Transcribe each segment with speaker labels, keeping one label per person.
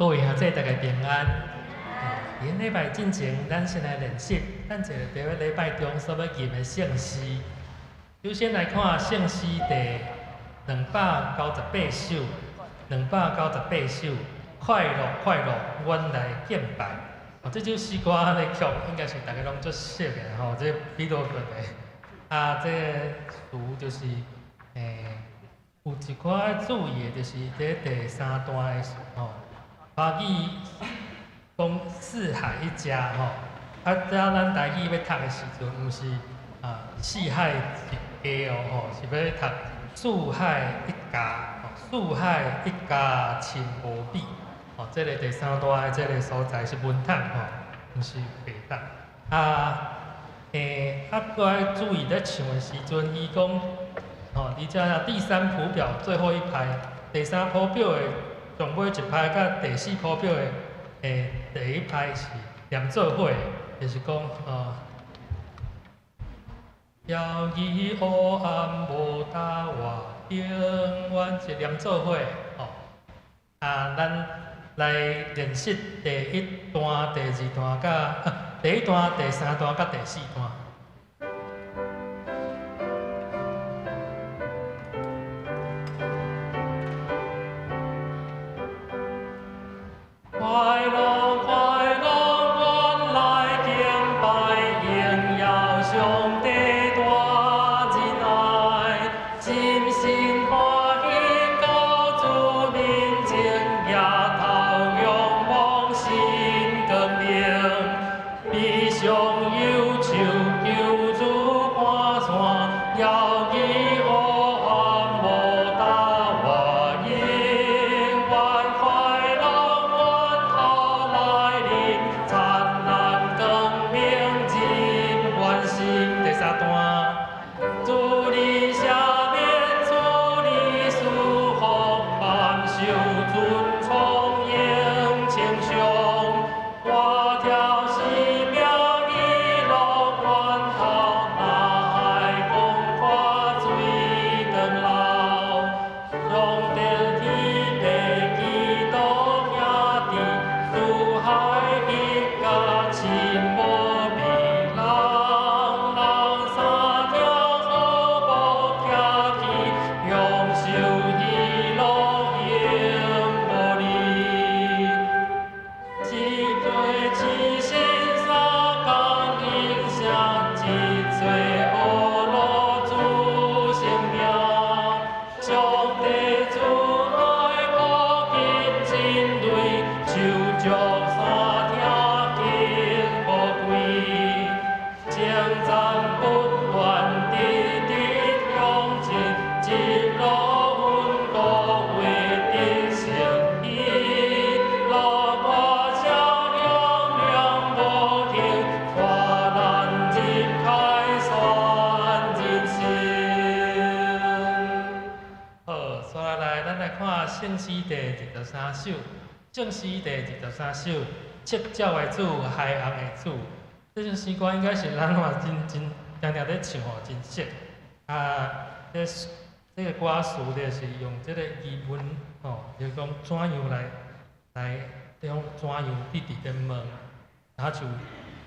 Speaker 1: 各位兄弟大家平安。佇禮拜進前，咱先來練習咱一个佇咧禮拜中所欲吟的聖詩。首先來看聖詩第298首，兩百九十八首，快樂快樂，阮來敬拜。哦，這首詩歌的曲應該是大家攏足熟的吼，這彼多頓的。啊，這個詞就是，有一寡愛注意的，就是佇第三段的時吼，華語講四海一家吼，啊，這咱台語欲讀的時陣，毋是啊四海一家哦吼，是欲讀四海一家，四海一家親無比。哦，這个第三段的這个所在是文讀吼，毋是白讀。啊，啊，閣愛注意咧唱的時陣，伊講，吼，佇遮第三譜表最後一拍，第三譜表的上尾一拍，佮第四譜表的第一拍是連做伙的，就是講，哦，搖曳黑暗無搭活，永遠是連做伙的，吼。啊，咱來練習第一段、第二段佮第一段、第三段佮第四段。快樂快樂，阮來敬拜，榮耀上帝大仁愛，真心歡喜到主面前，舉頭仰望新光明，悲傷憂愁求主趕散，搖曳黑暗無搭活，永遠快樂，源頭來臨，燦爛光明入阮心。第三段，主你赦免，主你賜福，萬壽尊聰穎清上，活跳生命喜樂源頭，大海廣闊水長流，上帝天父基督兄弟，四海一家親無比，人人三聽和睦徛起，享受喜樂永無離。一對齊心相共應聲，一做呵咾主聖名。上帝慈愛普及人類，手足三聽敬無歸，稱讚不斷，直直向前，一路穩固為得勝，喜樂歌聲響亮無停，帶咱入凱旋人生。好，煞來咱來看聖詩第23首，聖詩第23首，赤鳥的主，海紅的主。這首詩歌應該是咱嘛真真定定咧唱吼，真熟。啊，這个歌詞就是用這个疑問吼，就是講怎樣來用怎樣直直咧問，啊就予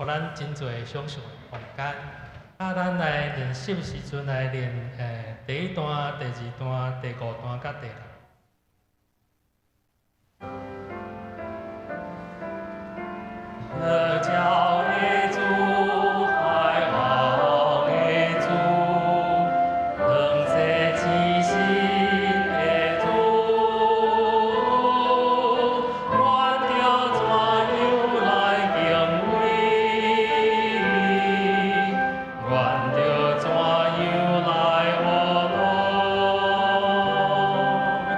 Speaker 1: 咱真濟想象的空間。啊，咱來練習時陣來練第一段、第二段、第五段佮第六。赤鳥的主，海紅的主，兩世齊心的主，阮著怎樣來敬畏？阮著怎樣來呵咾？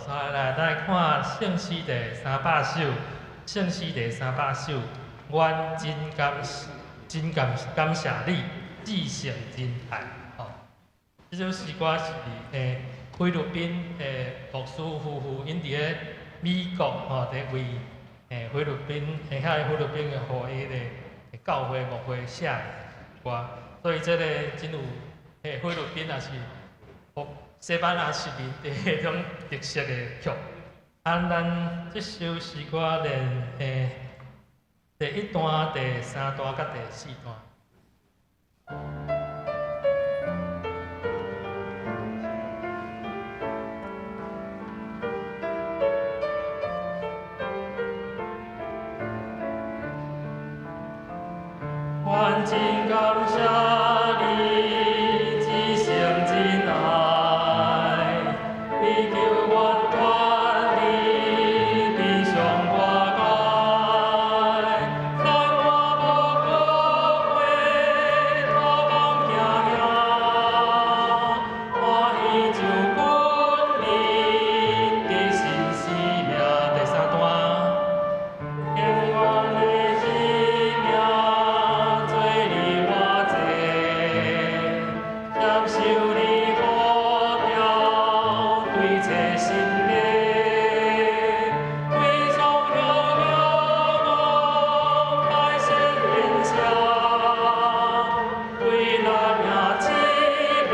Speaker 1: 再來來看聖詩第三百首，聖詩第三百首，阮真感真感感謝你，至聖真愛。吼，這首詩歌是菲律賓的牧師夫婦，𪜶佇咧美國吼，佇為菲律賓遐菲律賓的予彼个教會牧會寫的歌，所以這个真有菲律賓也是西班牙殖民地彼種特色的曲。啊，咱這首詩歌練第一段、第三段佮第四段。阮真感謝你，至聖真愛，你救阮脫離悲傷活該，咱我無後悔，托夢行遐，歡喜就阮你的新生命。第三段，永遠的生命做你我這，接受你呼召，對齊心靈，歸屬向仰望，拜聖恩賞，為咱命子民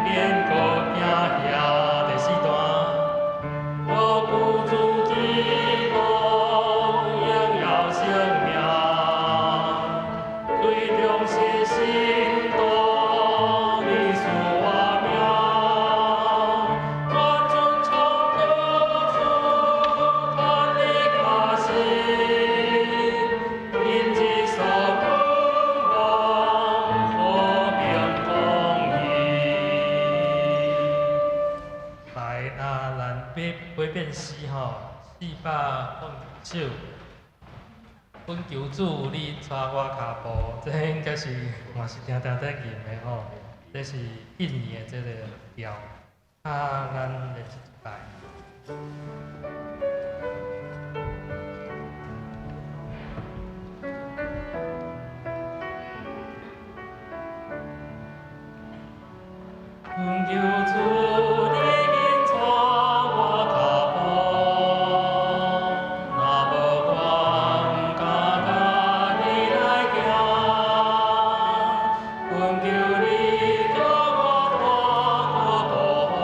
Speaker 1: 免閣驚嚇。第四段，我救主基督榮耀生命，最終是信徒你賜我命，我尊崇救主脫離假死，因這所盼望和平公義。來，啊，咱背背遍詩吼，409首。懇求主，你帶我跤步，這應該是嘛是定定在吟的吼。這是印尼的這个調。啊，咱來一擺。懇求主，你緊帶我跤步，若無我毋敢家己來行。懇求你叫我脫過步，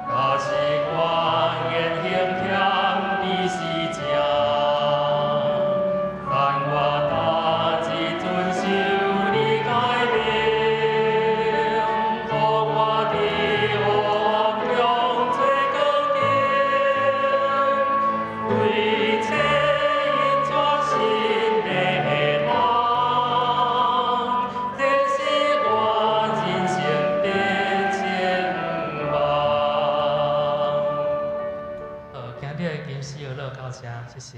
Speaker 1: 假使我言行欠比是正，但我逐日遵守你誡命，予我佇黑暗中做光燈，對冊引帶新的人，這是我人生的展望。好，今日的金詩學樂到這，謝謝。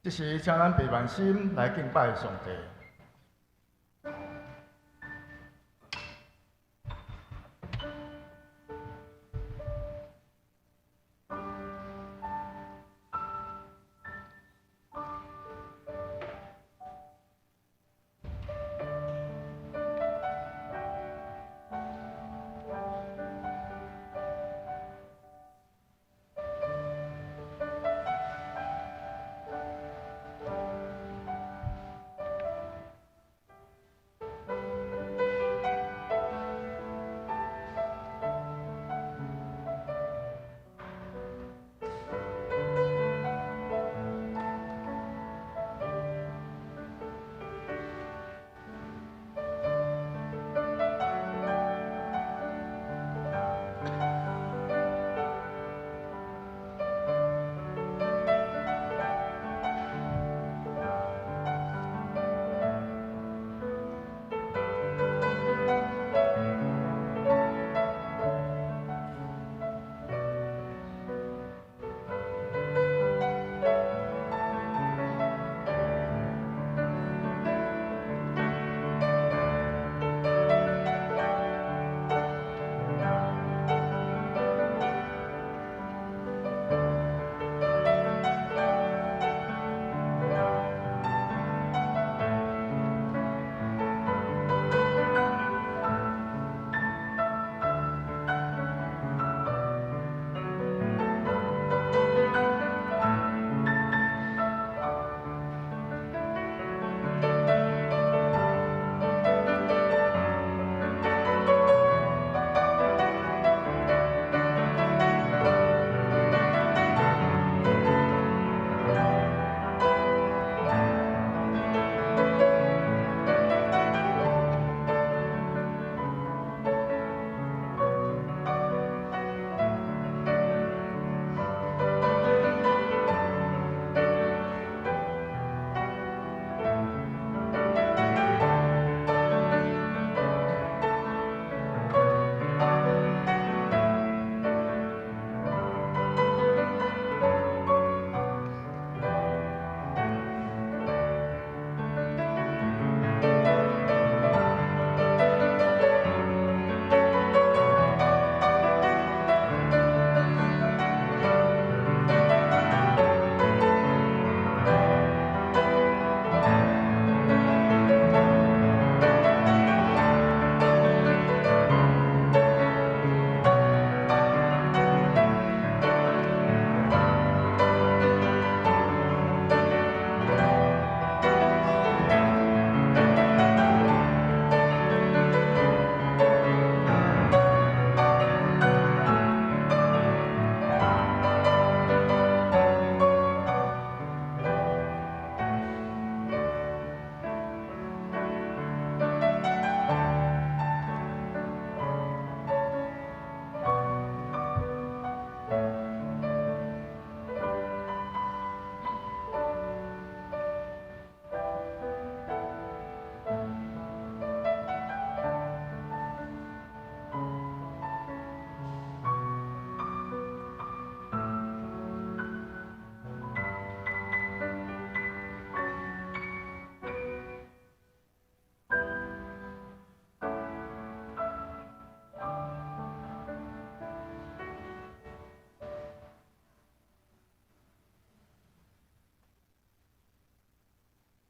Speaker 2: 這時，請咱閉萬心來敬拜上帝。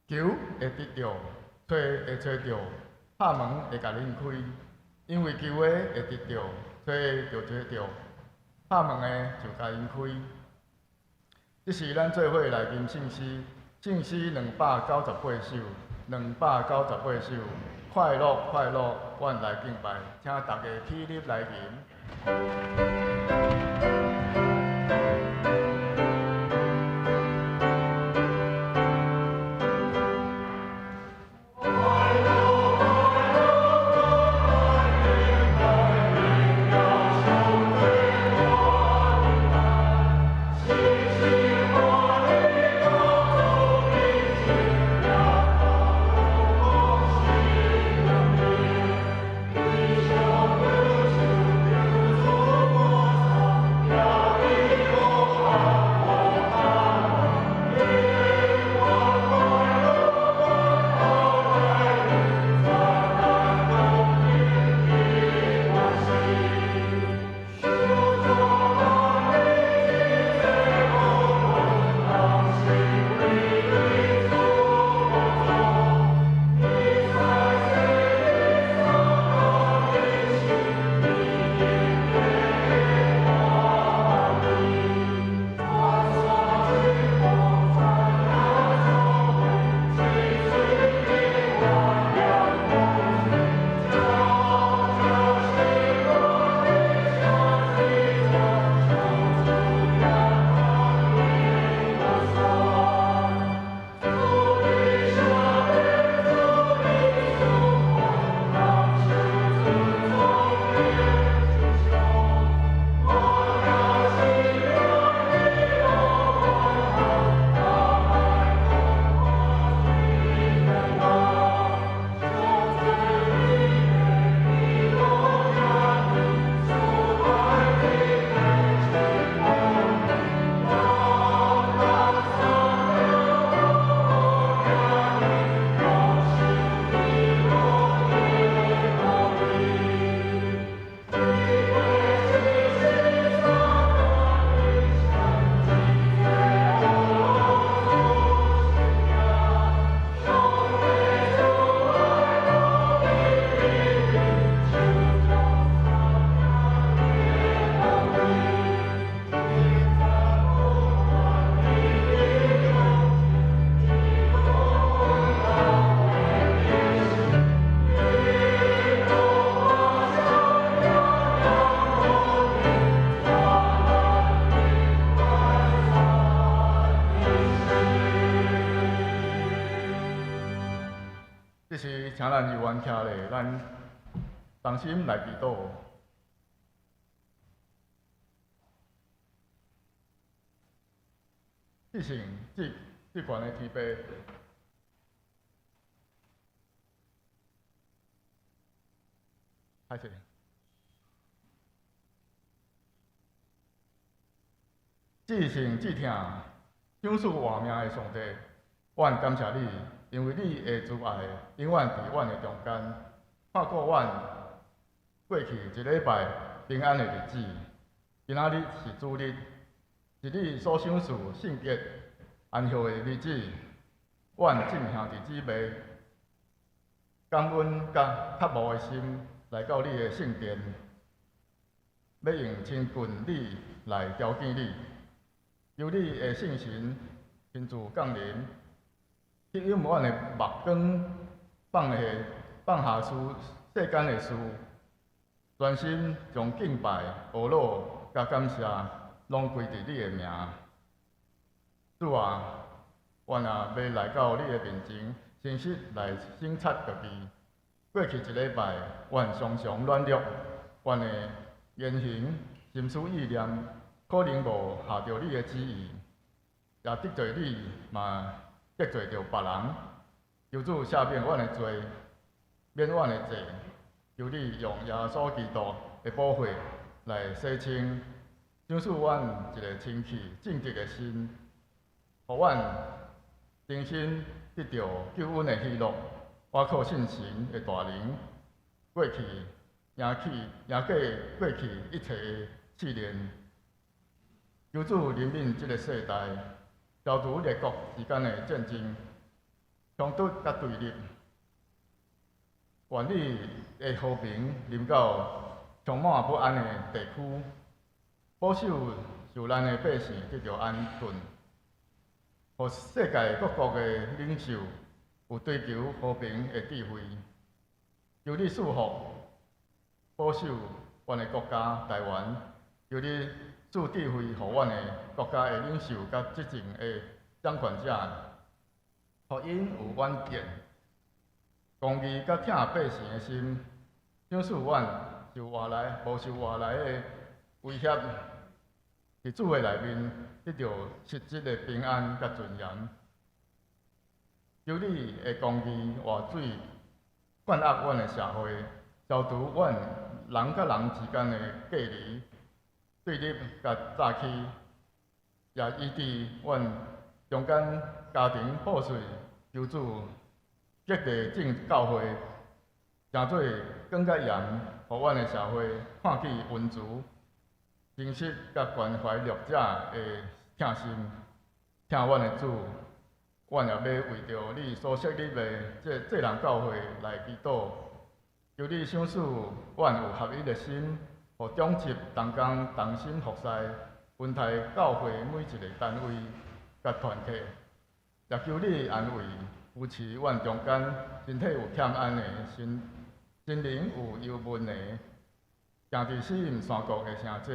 Speaker 2: 求會得著，揣會揣著，拍門會共恁開。因為求的會得著，揣的就揣著，拍門的就共𪜶開。這是咱做伙來吟聖詩，聖詩298首，298首，快樂快樂，阮來敬拜，請大家起立來吟。這時，請咱猶原徛咧，咱同心來祈禱。至聖至至懸的天父，開始。至聖至疼、賞賜活命的上帝，阮感謝你，因為你的慈愛永遠佇阮的中間，看顧阮過去一禮拜平安的日子。今仔日是主日，是你所賞賜聖潔安息的日子。阮眾兄弟姊妹感恩佮渴慕的心來到你的聖殿，欲用親近你來朝見你，求你的聖神親自降臨，吸引阮的目光放下放下事世間的事，專心將敬拜、呵咾佮感謝攏歸佇你的名。主啊，阮也欲來到你的面前，誠實來省察家己。過去一禮拜，阮常常軟弱，阮的言行、心思意念，可能無合著你的旨意，也得罪你，嘛得罪著別人。求主赦免阮的罪，免阮的債。求你用耶穌基督的寶血來洗清，賞賜阮一个清氣正直的心，予阮重新得著救恩的喜樂。倚靠聖神的大能，過去贏去贏過過去一切的試煉。求主憐憫這个世代，消除列國之間的戰爭，衝突佮對立。願你的和平臨到充滿不安的地區，保守受難的百姓得著安頓，予世界各國的領袖有追求和平的智慧。求你賜福，保守阮的國家台灣。求你賜智慧，予阮的國家的領袖佮執政的掌權者，予𪜶有遠見、公義佮疼百姓的心，賞賜阮受外來、無受外來的威脅，佇主的內面得著實質的平安佮尊嚴。求你的公義活水灌壓阮的社會，消除阮人佮人之間的隔離、對立佮詐欺，也醫治阮中間家庭破碎，求主激勵眾教會，成做光佮鹽，予阮的社會看見溫慈、誠實佮關懷弱者的疼心。疼阮的主，阮也欲為著你所設立的這濟南教會來祈禱，求你賞賜阮有合一的心，予長執同工同心服侍，恩待教會每一个單位佮團體，也求你安慰扶持阮中間身體有欠安的、心心靈有憂悶的，行佇死蔭山谷的聖者，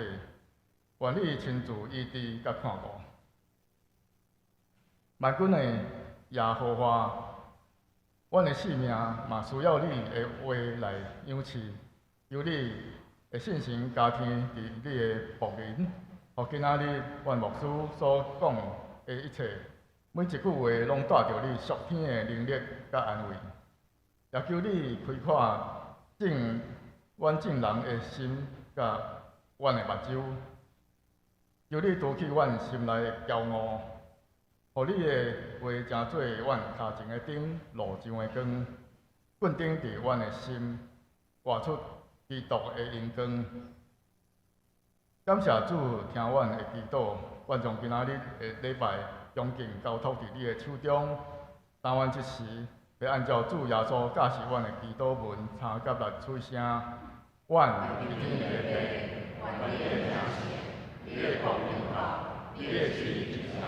Speaker 2: 願你親自醫治佮看顧。萬軍的耶和華，阮的性命嘛需要你的話來養飼，求你的聖神加添佇你的僕人，予今仔日阮牧師所講的一切，每一句話攏帶著你屬天的能力佮安慰，也求你開闊眾阮眾人的心佮阮的目睭，求你除去阮心內的驕傲，予你的話成做阮跤前的燈，路上的光，灌頂佇阮的心，活出基督的榮光。感謝主聽阮的祈禱，阮將今仔日的禮拜恭敬交託佇你的手中。但願這時，欲按照主耶穌教示阮的祈禱文，參夾來出聲。阮佇天的父，願你的名聖，你的國臨到，你的旨意實行，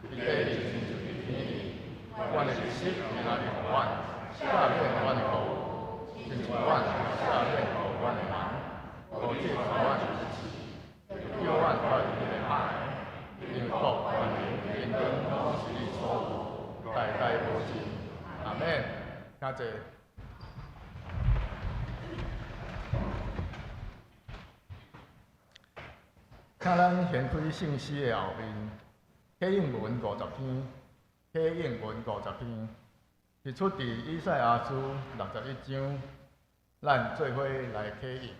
Speaker 2: 佇地親像佇天。阮的日食今仔日予阮，赦免阮的過誤，親像阮赦免予阮的人，無拒阮之試，救阮脫離彼个歹，因為國權榮榮光攏是你所有，代代無盡。阿們，請坐。請咱掀開聖詩的後面，啟應文50篇，啟應文50篇，是出佇以賽亞書61章，咱做伙來啟應。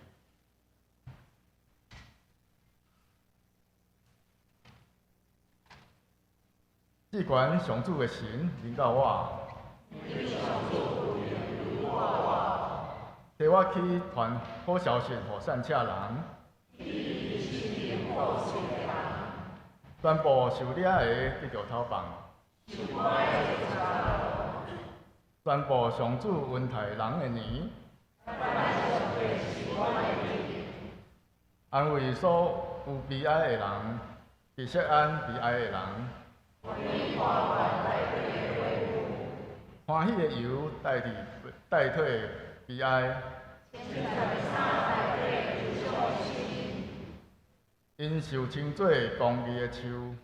Speaker 2: 至懸上主的神臨到我，替我去傳好消息予散赤人，宣布受掠的得著釋放，宣布上主恩待人的年，安慰所有悲哀的人，佇錫安悲哀的人，歡喜的油代替代替悲哀，𪜶受稱做公義的樹。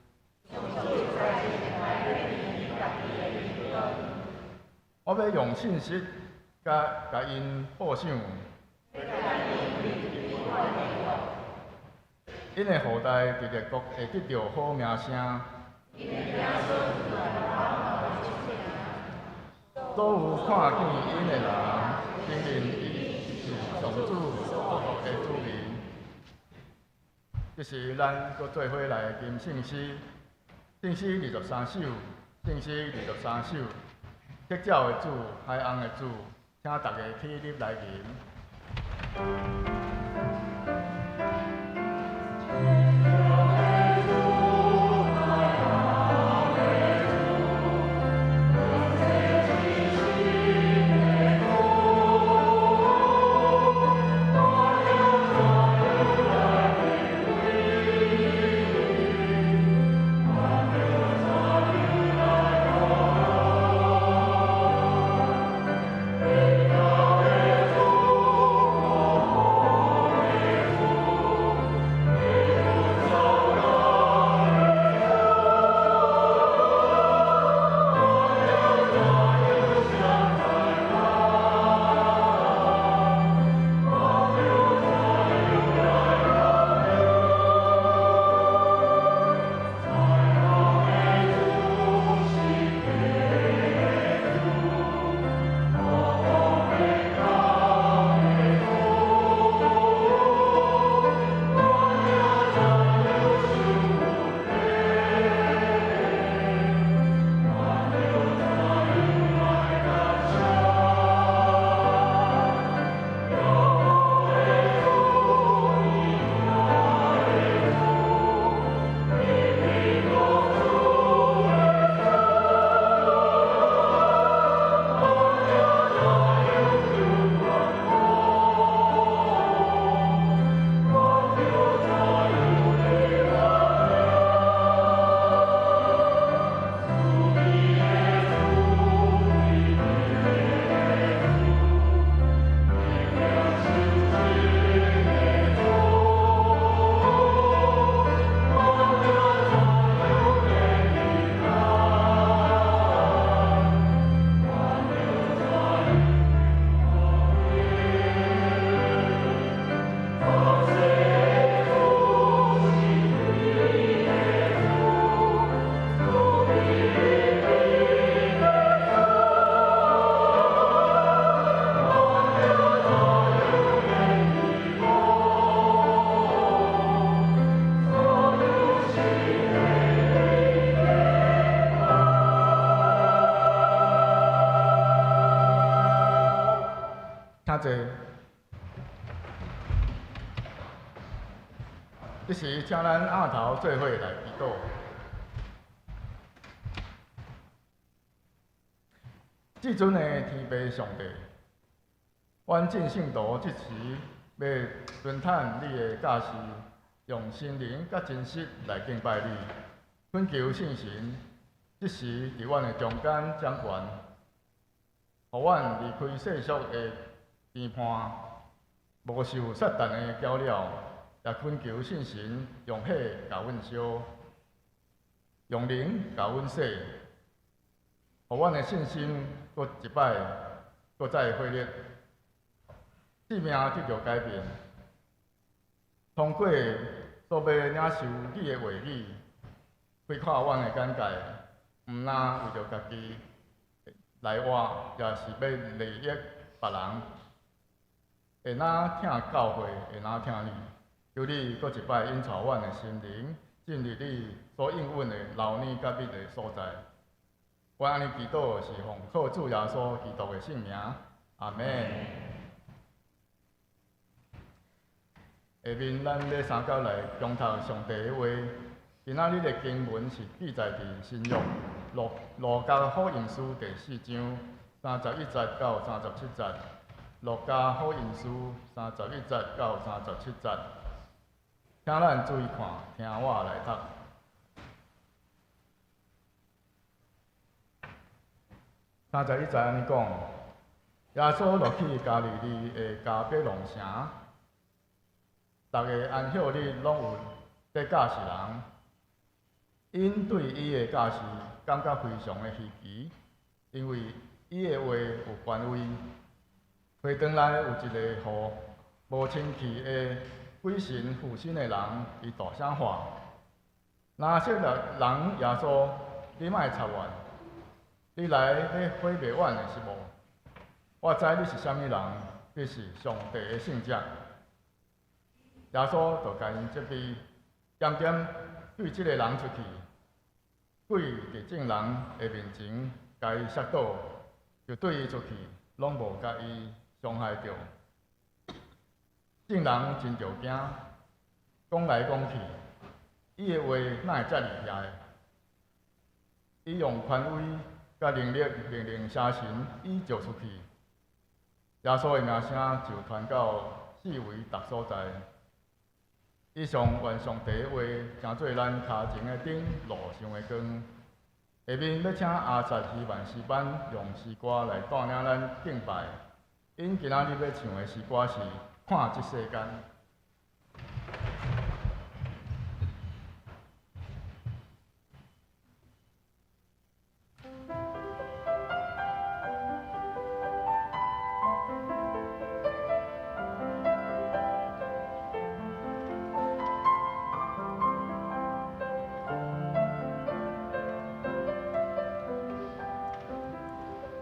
Speaker 2: 我欲用信實共共𪜶報賞，𪜶的後代佇列國會得著好名聲。所有看見𪜶的人，承認伊是上主祝福的子民。這是咱閣做伙來吟聖詩，聖詩23首，聖詩23首，得鳥的主，海翁的主，請大家起立來吟。坐。这时，请咱阿头做伙来祈祷。至尊的天父上帝，阮众圣徒这时欲遵趁你的教示，用心灵佮真实来敬拜你，恳求圣神这时伫阮的中间掌权，予阮离开世俗的评判，无受撒旦的搅扰，也恳求圣神用火共阮烧，用灵共阮洗，予阮的信心阁一摆，阁再火热，性命得著改变。通过所欲领受你的话语，开阔阮的眼界，毋但为著家己来活，也是欲利益别人。会若疼教会，会若疼你。求你阁一摆引导阮的心灵，进入你所应允的流奶佮蜜的所在。阮按呢祈祷是奉靠主耶稣基督的圣名，阿门。下面咱欲三角来共读上帝的话。今仔日的经文是记载伫新约路加福音书第四章31节到37节。路加福音书31节到37节，请咱注意看，听我来读。31节按呢讲，耶稣落去加利利的迦百农城，逐个安息日拢有咧教示人。𪜶对伊的教示感觉非常的稀奇，因为伊的话有权威。会堂内有一个予无清气的鬼神附身的人，伊大声喊：拿撒勒人耶稣，你莫插阮！你来欲毁灭阮的是无？我知你是啥物人，你是上帝的圣者。耶稣就共𪜶责备，点点对这个人出去，鬼伫众人的面前共伊摔倒，就对伊出去，拢无共伊伤害著。众人真著惊，讲来讲去，伊的话哪会遮厉害？伊用权威佮能力命令邪神伊就出去。耶稣的名声就传到四围逐所在。以上愿上帝的话，成做咱跤前的灯，路上的光。下面欲请阿萨希曼诗班用诗歌来带领咱敬拜。𪜶今仔日欲唱的诗歌是《看这世间》。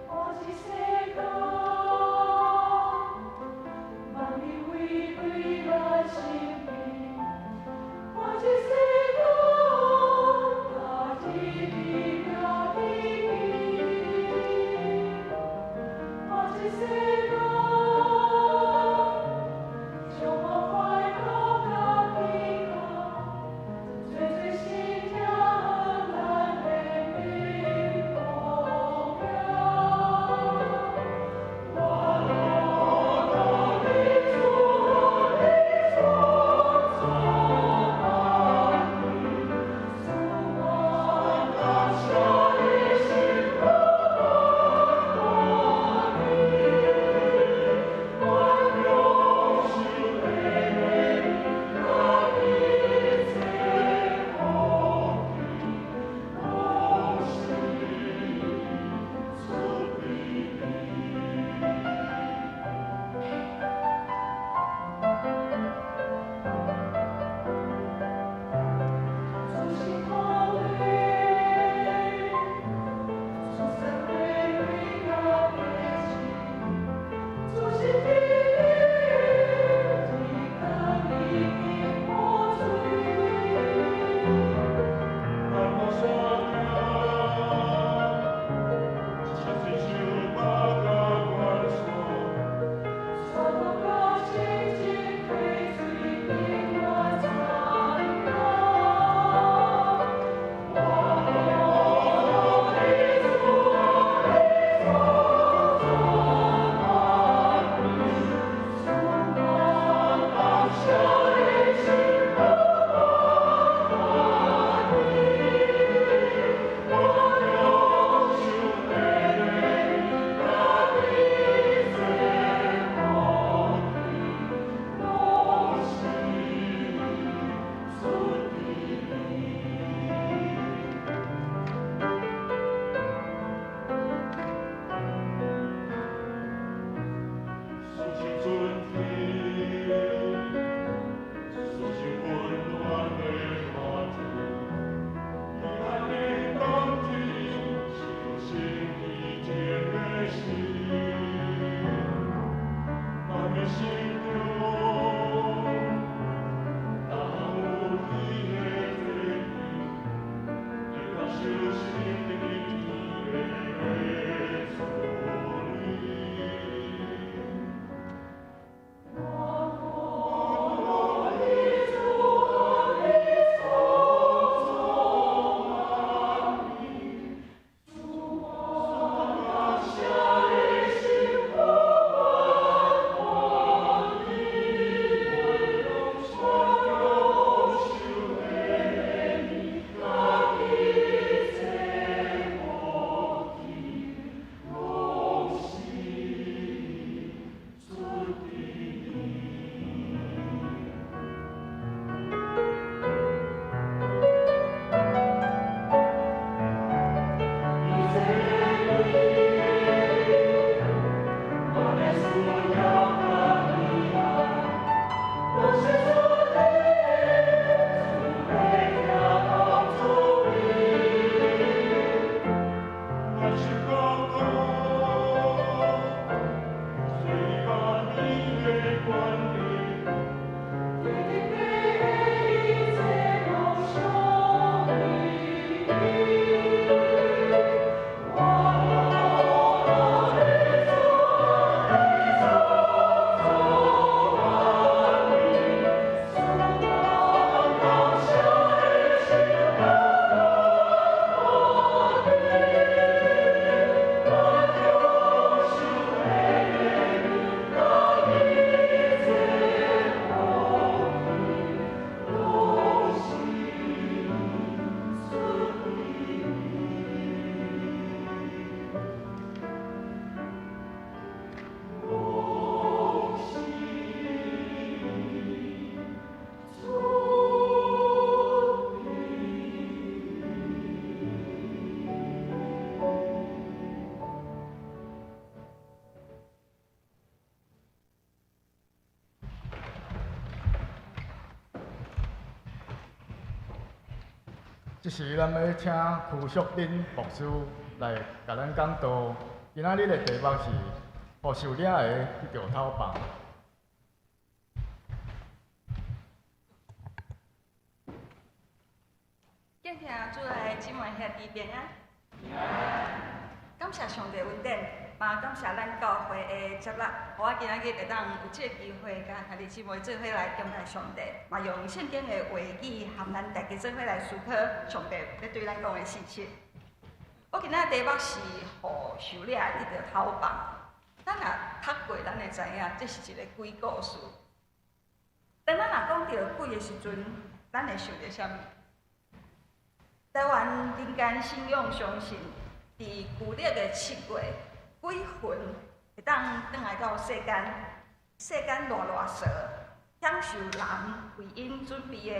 Speaker 3: 看這世間，萬物為歸來。
Speaker 2: 這時，咱欲請邱淑玲牧師來共咱講道。今仔日的題目是“予受掠的得著透放”。
Speaker 3: 敬聽主內姊妹兄弟平安。感謝上帝恩典，嘛感謝咱教會的接納，予我今仔日會當有這个機會，佮兄弟姊妹做伙來敬拜上帝，嘛用聖經的話語含咱大家做伙來思考上帝欲對咱講的信息。我今仔日題目是予受掠的得著透放。咱若讀過，咱會知影，這是一个鬼故事。當咱若講著鬼的時陣，咱會想著啥物？台灣民間信仰相信，佇舊曆的7月，鬼魂會當轉來到世間，世間賴賴踅，享受人為𪜶準備的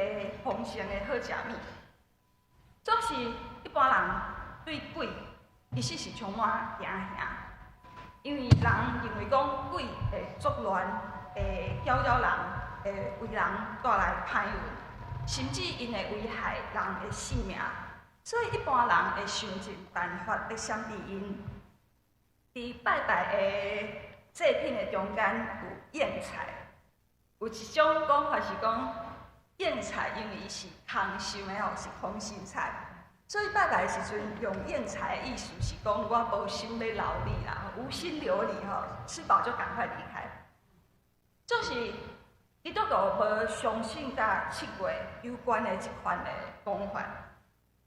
Speaker 3: 豐盛的好食物。總是一般人對鬼其實是充滿驚嚇，因為人認為講鬼會作亂，會攪擾人，會為人帶來歹運，甚至𪜶會危害人的性命。所以一般人會想盡辦法欲閃避𪜶。佇拜拜的祭品的中間有莧菜，有一種講法是講莧菜因為伊是空心的吼，是空心菜，所以拜拜的時陣用莧菜的意思是講我無心欲留你啦，無心留你吼，吃飽就趕快離開。就是基督徒無相信佮7月有關的這款的講法。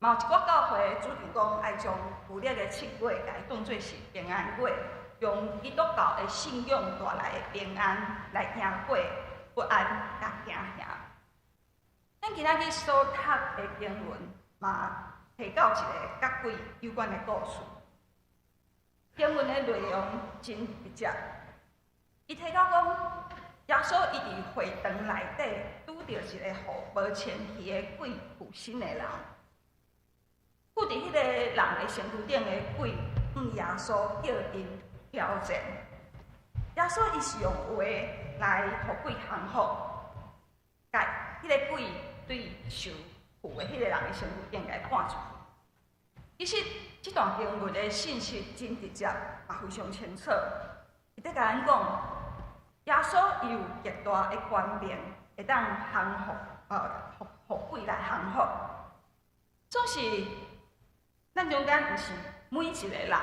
Speaker 3: 嘛有一寡教會主張講愛將舊曆的7月共伊當做是平安月，用基督教的信仰帶來的平安來贏過不安佮驚嚇。咱今仔日所讀的經文嘛，提到一个佮鬼有關的故事。經文的內容真直接，伊提到講，耶穌伊佇會堂內底拄著一個予無清氣的鬼附身的人。附佇彼个人的身軀頂的鬼，向耶穌叫陣挑戰。耶穌伊是用話來予鬼降服，共彼个鬼對受附的彼个人的身軀頂共伊趕出去。其實這段經文的信息真直接，嘛非常清楚。伊佇共咱講，耶穌伊有極大的權柄，會當降服，予鬼來降服。總是咱中間毋是每一個人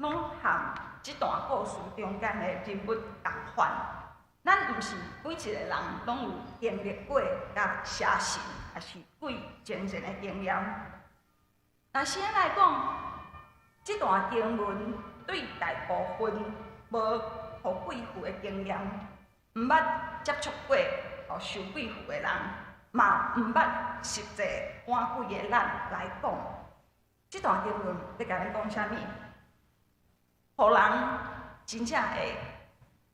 Speaker 3: 攏和這段故事中間的人物仝款。咱毋是每一個人攏有經歷過佮邪神抑是鬼爭戰的經驗。若是按來講，這段經文對大部分無予鬼附的經驗，毋捌接觸過予受鬼附的人，嘛毋捌實際趕鬼的咱來講，這段經文欲共咱講啥物？予人真正會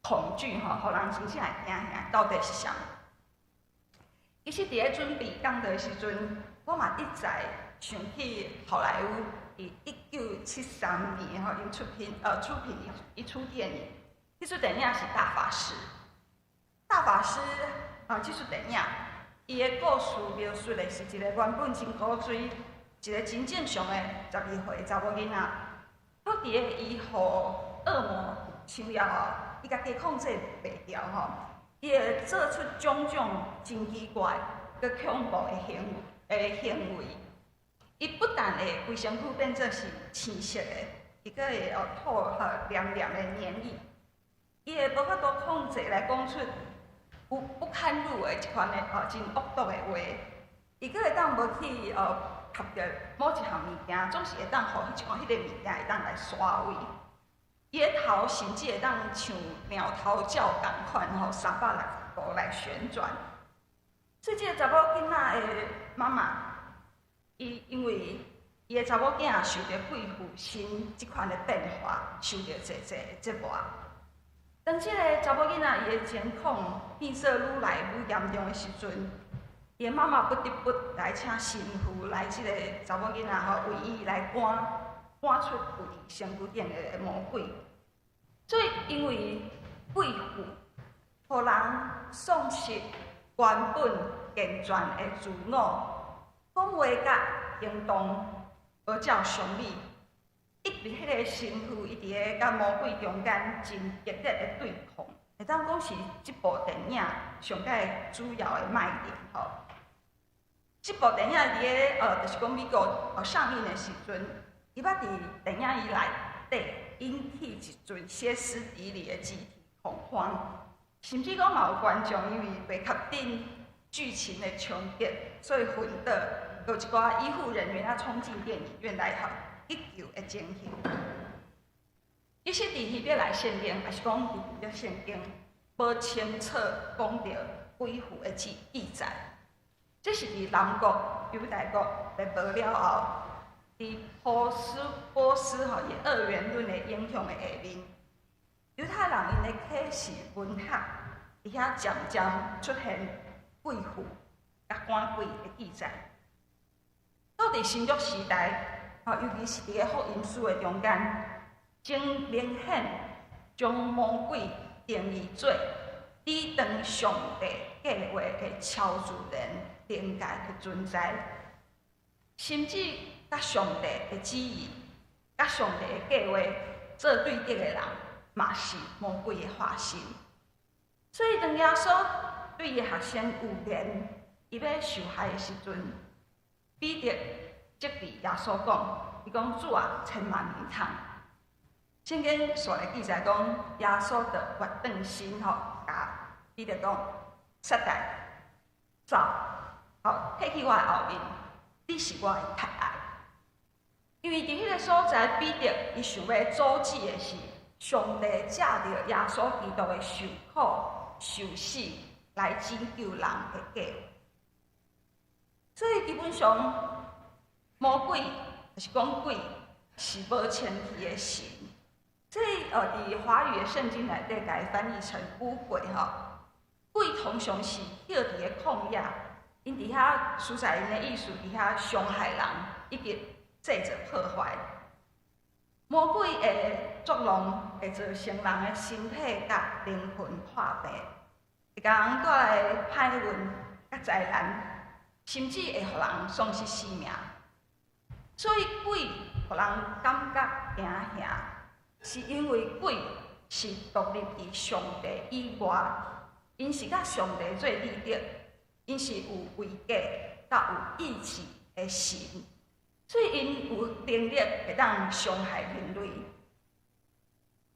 Speaker 3: 恐懼吼，予人真正會驚嚇，到底是啥物？其實佇咧準備講道的時陣，我嘛一再想起好萊塢佇1973年吼，𪜶出品一出電影，彼出電影是《大法師》。大法師啊，這出電影，伊的故事描述的是一個原本真古錐，一個真正常的12歲查某囡仔，閣佇咧伊予惡魔侵了後，伊家己控制袂牢吼，伊會做出種種真奇怪、閣恐怖的行為。伊不但會規身軀變做是青色的，伊閣會吐吼黏黏的黏液，伊會無法度控制來講出有不堪入耳這款的哦真惡毒的話，伊閣會當無去合著某一項物件，總是會當予彼一款彼个物件會當來徙位。伊的頭甚至會當像貓頭鳥仝款吼，360度來旋轉。所以這个查某囡仔的媽媽，伊因為伊的查某囝受著鬼附身這款的變化，受著濟濟的折磨。當這个查某囡仔伊的情況變做愈來愈嚴重的時陣，伊的媽媽不得不來請神父來這个查某囡仔吼，為伊來趕出附佇身軀頂的魔鬼。所以因為鬼附，予人喪失原本健全的自我，講話佮行動無照常理，以及彼个神父伊佇个佮魔鬼中間真激烈的對抗，會當講是這部電影上蓋主要的賣點吼。這部電影佇个就是講美國上映的時陣，伊捌佇電影院內底引起一陣歇斯底里的集體恐慌，甚至講嘛有觀眾因為袂及頂劇情的衝擊，所以昏倒，有一寡醫護人員啊衝進電影院來吼急救的情形。其實佇希伯來聖經，抑是講佇舊約聖經，無清楚講著鬼附的記載。這是佇南國猶大國滅亡了後，佇波斯吼伊二元論的影響的下面，猶太人𪜶的啟示文學，佇遐漸漸出現鬼附佮趕鬼的記載。到佇新約時代，吼，尤其是佇个福音書的中間，真明顯將魔鬼定義做抵擋上帝計劃的超自然靈界的存在，甚至佮上帝的旨意、佮上帝的計劃做對敵的人，嘛是魔鬼的化身。所以，當耶穌對伊學生預言，伊欲受害的時陣，彼得責備耶穌講：“伊講主啊，千萬毋通。”聖經紲來記載講，耶穌就越轉身吼，共彼得講：“撒旦，走，好，退去我的後面，你是我的窒礙。”因為佇彼个所在，彼得伊想欲阻止的是上帝藉著耶穌基督的受苦、受死來拯救人的計劃。所以基本上，魔鬼就是講鬼是無清氣的神。所以佇華語的聖經內底，共伊翻譯成污鬼吼。鬼通常是歇佇个曠野，𪜶佇遐實在𪜶的意思，佇遐傷害人，以及製造破壞。魔鬼會作弄，會造成人的身體佮靈魂破病，會共人帶來歹運佮災難，甚至會予人喪失性命。所以鬼予人感覺驚嚇，是因為鬼是獨立佇上帝以外，𪜶是佮上帝做對敵，𪜶是有位格佮有意志的神，所以𪜶有能力會當傷害人類。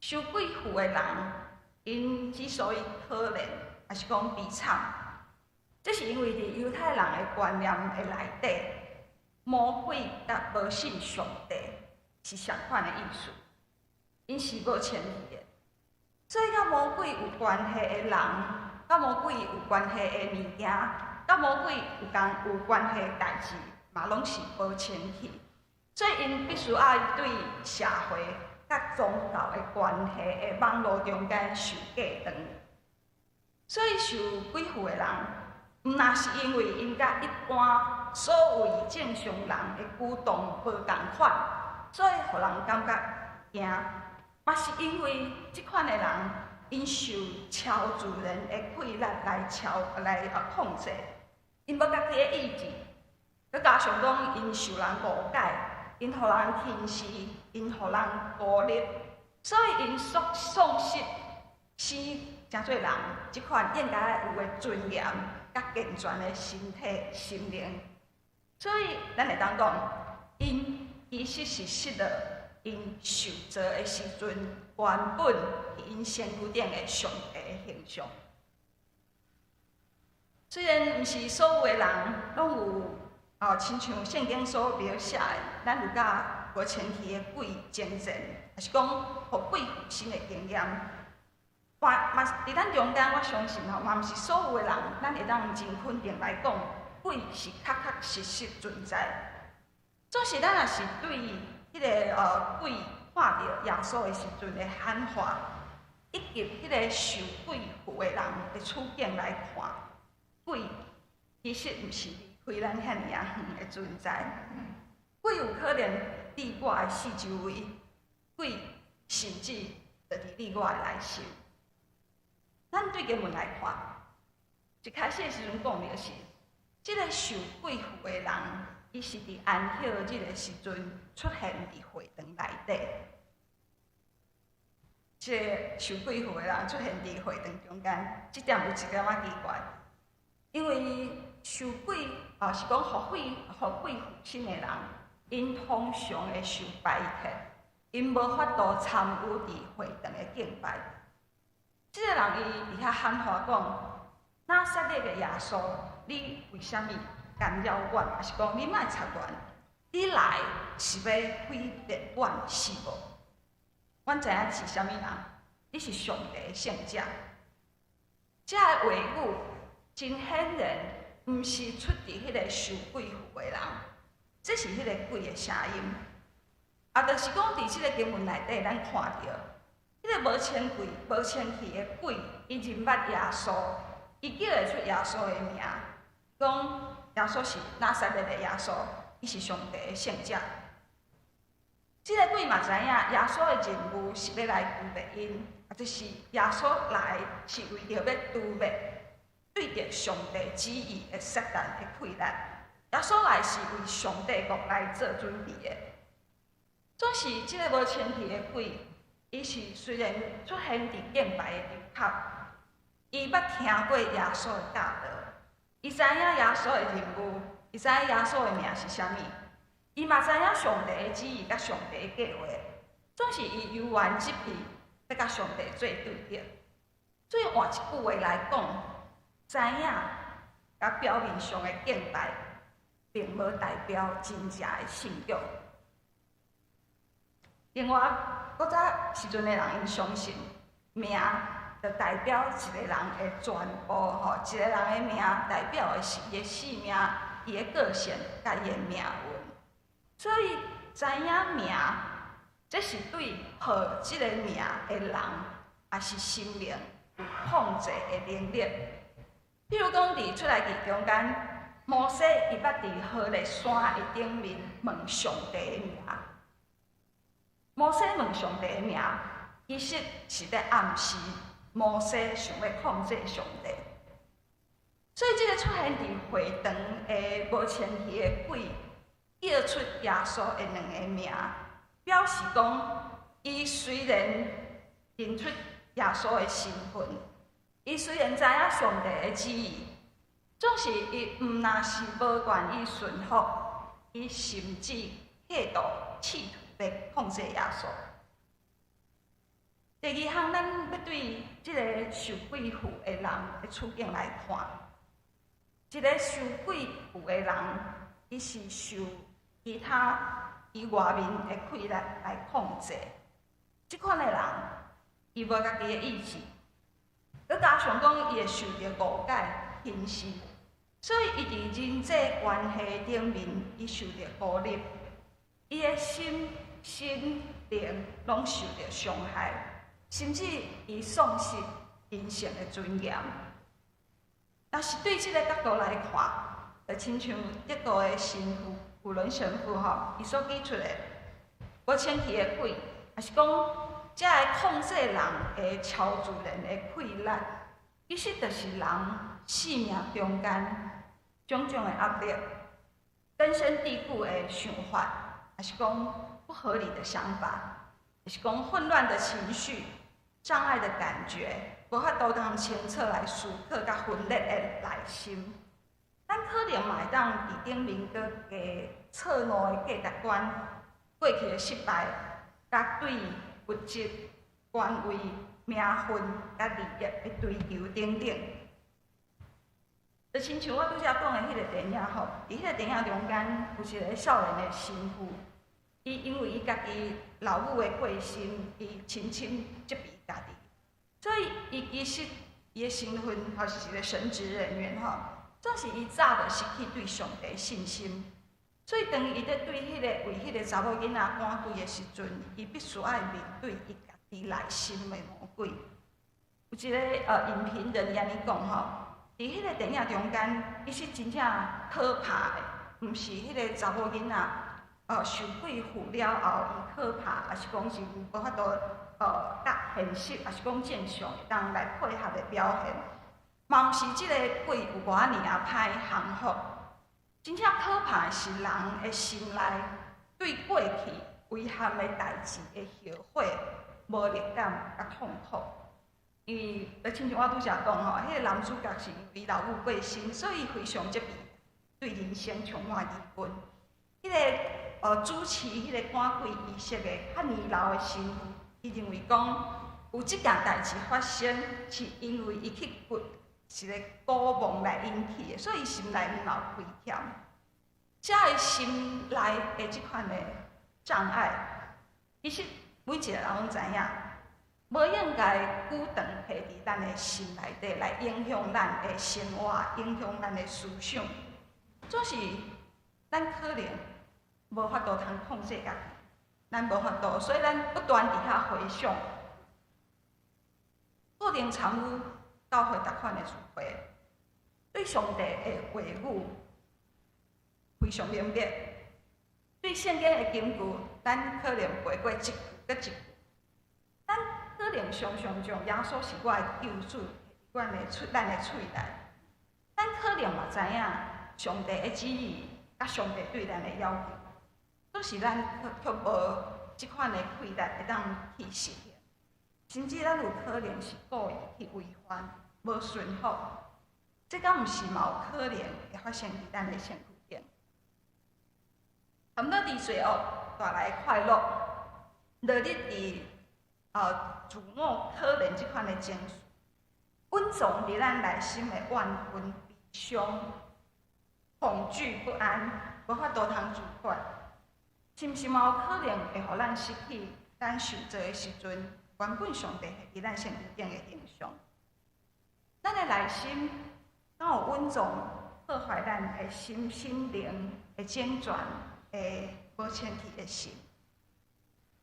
Speaker 3: 受鬼附的人，𪜶之所以可憐，抑是講悲慘，這是因為佇猶太人的觀念的內底，魔鬼佮無信上帝是相仝的意思，𪜶是無清氣的。所以，佮魔鬼有關係的人，佮魔鬼有關係的物件，佮魔鬼有共有關係的代誌，嘛攏是無清氣。所以，𪜶必須愛對社會佮宗教的關係的網路中間受隔斷。所以，受鬼附的人，毋若是因為𪜶佮一般所謂正常人的舉動無仝款，所以予人感覺驚。嘛是因為這款的人，𪜶受超自然的氣力來控制，𪜶無家己的意志，閣加上講𪜶受人誤解，𪜶予人輕視，𪜶予人孤立，所以𪜶喪失生成做人這款應該有的尊嚴佮健全的身體、心靈。所以咱會當講，𪜶其實是失落𪜶受造的時陣，原本佇𪜶身軀頂的上帝的形象。雖然毋是所有的人攏有哦，親像聖經所描寫的，咱有佮無清氣的鬼爭戰，抑是講予鬼附身的經驗。嘛佇咱中間，我相信吼，嘛毋是所有的人，咱會當真肯定來講，鬼是確確實實存在。總是咱若是對彼个鬼看著耶穌的時陣的喊話，以及彼个受鬼附的人的處境來看，鬼其實毋是離開咱遐爾仔遠的存在。鬼有可能佇我的四周圍，鬼甚至就佇你我的內心。咱對經文來看，一開始的時陣講的是，這个受鬼附的人，伊是佇安息日的時陣出現佇會堂內底。這个受鬼附的人出現佇會堂中間，這點有一點仔奇怪，因為受鬼啊是講予鬼予鬼附身的人，𪜶通常會受排斥，𪜶無法度參與佇會堂的敬拜。這个人伊佇遐喊話講：拿撒勒的耶穌，你為啥物干擾阮？抑是講你莫插阮？你來是欲毀滅阮是無？阮知影你是啥物人，你是上帝的聖者。這个話語真顯然，毋是出佇彼个受鬼附的人，這是彼個鬼的聲音。啊，就是講佇這个經文內底，咱看著，彼个無清氣、無清氣的鬼，伊認捌耶穌，伊叫會出耶穌的名，講耶穌是拿撒勒的耶穌，伊是上帝的聖者。這个鬼嘛知影耶穌的任務是欲來除滅𪜶，啊，就是耶穌來是為著欲除滅對著上帝旨意的撒旦的氣力。耶穌來是為上帝國來做準備的。總是這个無清氣的鬼，伊是雖然出現佇敬拜的場合，伊捌聽過耶穌的教導，伊知影耶穌的任務，伊知影耶穌的名是啥物。伊嘛知影上帝的旨意佮上帝的計劃，總是伊猶原執意欲佮上帝做對立。所以換一句話來講，知影佮表面上的敬拜，並無代表真正的信仰。另外，古早時陣的人𪜶相信名就代表一個人的全部吼，一個人的名代表的是伊的性命、伊的個性、佮伊的命運。所以知影名，這是對號這个名的人，抑是生命有控制的能力。比如講，佇出埃及中間，摩西伊捌佇何烈山的頂面問上帝的名。摩西問上帝的名，其實是咧暗示摩西想欲控制上帝。所以，這个出現佇會堂的無清氣的鬼，叫出耶穌的兩个名，表示講，伊雖然認出耶穌的身份，伊雖然知影上帝的旨意，總是伊毋若是無願意順服，伊甚至企圖試圖欲控制耶穌。第二項，咱欲對這个受鬼附的人的處境來看，一个受鬼附的人，伊是受其他伊外面的氣力來控制。這款的人，伊無家己的意志，閣加上講伊會受著誤解、輕視，所以伊佇人際關係頂面，伊受著孤立，伊的心、身、靈攏受著傷害，甚至伊喪失人性的尊嚴。若是對這个角度來看，就親像德國的神父古倫神父吼，伊所指出的，無清氣的鬼，抑是講這个控制人的超自然的氣力，其實就是人生命中間種種的壓力、根深蒂固的想法，抑是講不合理的想法，抑是講混亂的情緒、障礙的感覺，無法度通清楚來思考佮分裂的內心。咱可能嘛會當佇頂面閣加錯誤的價值觀、過去的失敗，佮對物質、權位、名分佮利益的追求等等。就親像我拄才講的彼个電影吼，佇彼个電影中間有一个少年的神父，伊因為伊家己老母的過身，伊深深責備家己，所以伊其實伊的身份吼是一個神職人員吼，總是伊早就失去對上帝的信心。所以當伊咧對彼个為彼个查某囡仔趕鬼的時陣，伊必須愛面對伊家己內心的魔鬼。有一个影評人按呢講吼，佇彼个電影中間，其實真正可怕的，毋是彼个查某囡仔受鬼附了後伊可怕，抑是講是無法度佮現實，抑是講正常會當來配合的表現，嘛毋是這个鬼有偌爾仔歹降服。真正可怕的是人的心內對過去遺憾的代誌的後悔、無力感佮痛苦。因為就親像我拄才講吼，彼個男主角是因為老母過身，所以非常責備，對人生充滿疑問。彼個主持彼個趕鬼儀式的較年老的神父，伊認為講有這件代誌發生，是因為伊去掘一個古墓來引起的，所以伊心內面嘛有虧欠。遮的心內的這款的障礙，其實每一個人攏知影，無應該久長佇佇咱的心內底來影響咱的生活，影響咱的思想。總是咱可能無法度通控制家己，咱無法度，所以咱不斷佇遐回想。可能參與教會逐款的聚會，對上帝的話語非常明白，對聖經的金句，咱可能背過一句閣一句。咱可能常常將耶穌是我的救主，咱的喙內。咱可能嘛知影上帝的旨意，佮上帝對咱的要求，只是咱卻無這款的氣力會當去實行，甚至咱有可能是故意去違反、無順服，這敢毋是嘛有可能會發生佇咱的身軀頂？含到佇罪惡帶來的快樂，落入佇自我可憐這款的情緒，隱藏佇咱內心的怨恨、悲傷、恐懼、不安，無法度通自拔，是毋是嘛有可能會予咱失去咱受造的時陣，原本上帝佇咱身軀頂的形象？咱的內心敢有隱藏破壞咱的心心靈的整全的無清氣的心？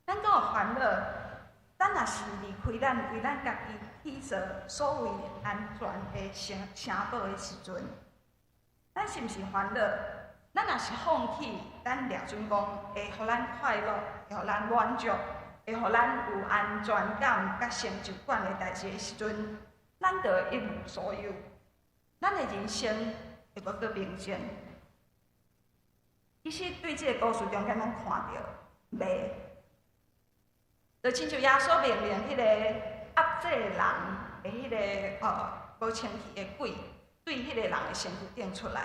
Speaker 3: 咱敢有煩惱？咱若是離開咱為咱家己起造所謂安全的城堡的時陣，咱是毋是煩惱？咱若是放棄咱掠準講會予咱快樂，會予咱滿足，會予咱有安全感佮成就感的代誌的時陣，咱就一無所有，咱的人生會無閣平靜。其實對這個故事中間，咱看著袂，就親像耶穌命令彼個壓制人的彼個無清氣的鬼，對彼個人的身軀頂出來，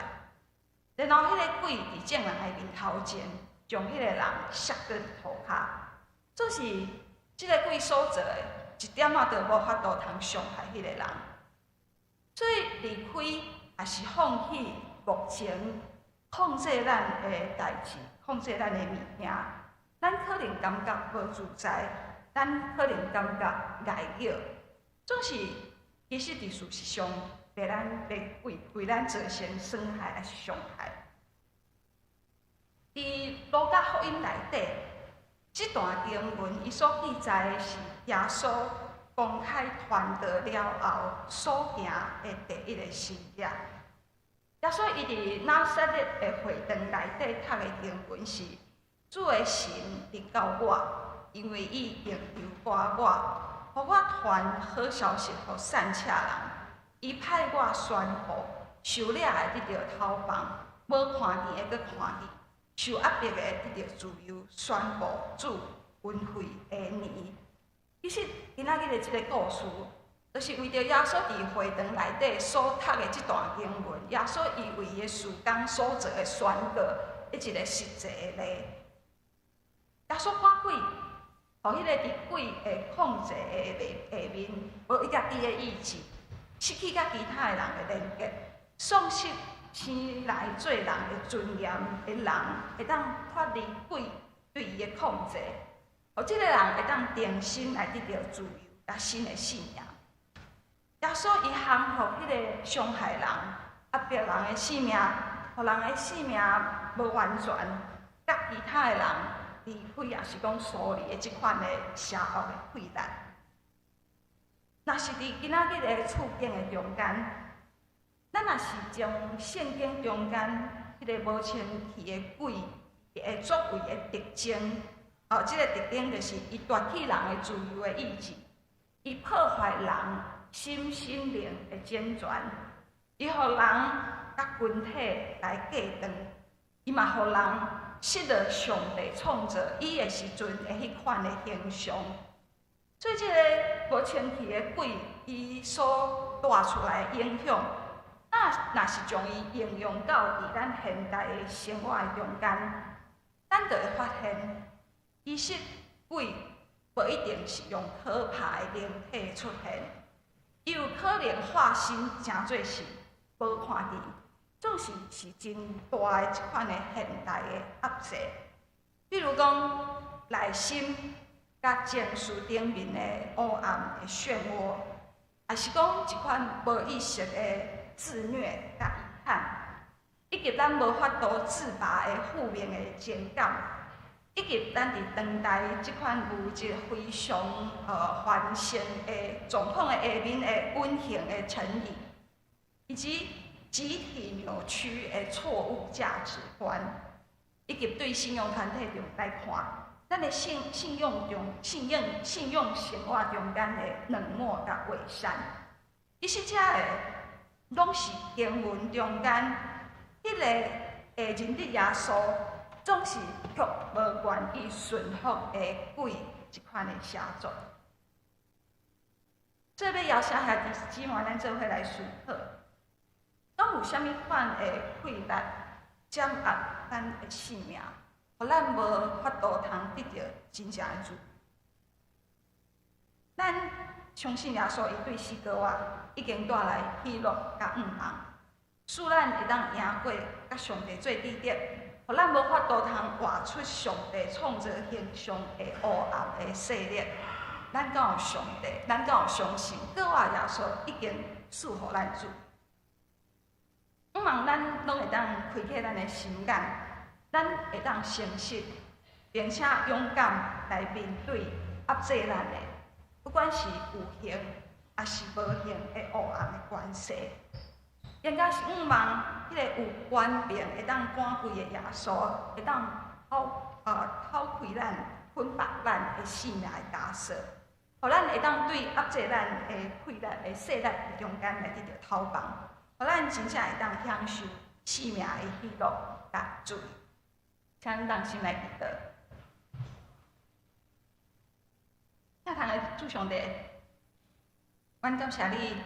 Speaker 3: 然後彼個鬼佇眾人的面頭前，將彼個人摔倒佇塗跤，總是這個鬼所做的，一點仔都無法度通傷害彼個人。所以離開抑是放棄目前控制咱的代誌，控制咱的物件，咱可能感覺無自在，咱可能感覺礙擾，總是其實佇事實上，被咱被為咱造成損害抑是傷害。佇路加福音內底，這段經文伊所記載的是耶穌公開傳道了後所行的第一個神蹟。耶穌伊佇拿撒勒的會堂內底讀的經文是：主的神臨到我，因為伊用油膏我，予我傳好消息予散赤人。伊派我宣布受掠的得著釋放，無看見的閣看見，受壓迫的得著自由，宣布主恩惠的年。其實今仔日的這個故事，就是為著耶穌佇會堂內底所讀的這段經文，耶穌伊為伊的事工所做的宣告，一個實際的例。耶穌趕鬼，予彼個佇鬼的控制的下面，無伊家己的意志，失去佮其他的人的連結，喪失生來做人的尊嚴的人，會當脫離鬼對伊的控制，予這個人會當重新來得著自由佮新的生命。耶穌伊降服彼個傷害人、壓迫人的性命，予人的性命無完全，佮其他的人離開，抑是講疏離的這款的邪惡的氣力。若是佇今仔日的處境的中間，咱若是將聖經中間彼個無清氣的鬼的作為的特徵，哦，這個特徵就是伊奪去人的自由的意志，伊破壞人心心靈的整全，伊予人佮群體來隔斷，伊嘛予人失落上帝創造伊的時陣的彼款的形象。所以，這个無清氣的鬼，伊所帶出來的影響，那若是將伊應用到佇咱現代的生活的中間，咱就會發現，其實鬼無一定是用可怕的靈體出現，伊有可能化身成做是無看見，總是是真大的這款的現代的壓制，比如講內心佮情緒頂面的烏暗的漩渦，抑是講一款無意識的自虐佮遺憾，以及咱無法度自拔的負面的情感，以及咱佇當代這款物質非常繁盛的狀況的下面的隱形的成癮，以及集體扭曲的錯誤價值觀，以及對信仰團體中來看，咱的信用生活中間的冷漠佮偽善，其實這个攏是經文中間彼个會認得耶穌，總是卻無願意順服的鬼這款的寫作。所以欲邀請兄弟姊妹，咱做伙來思考，敢有啥物款的氣力掌壓咱的性命，予咱無法度通得著真正的自由？咱相信耶穌，伊對死閣活，已經帶來喜樂佮向望，使咱會當贏過佮上帝做對敵，予咱無法度通活出上帝創造形象的烏暗的勢力。咱敢有上帝？咱敢有相信？閣活耶穌已經賜予咱自由。向望咱攏會當開啟咱的心眼，咱會當誠實，並且勇敢來面對壓制咱的，不管是有形抑是無形的烏暗的權勢。應該是向望彼个有權柄會當趕鬼的耶穌，會當拋開咱捆綁咱的性命的枷鎖，予咱會當對壓制咱的氣力的勢力中間來得著透放，予咱真正會當享受生命的喜樂佮自由。請咱先來祈禱。天堂的主上帝，阮感謝你，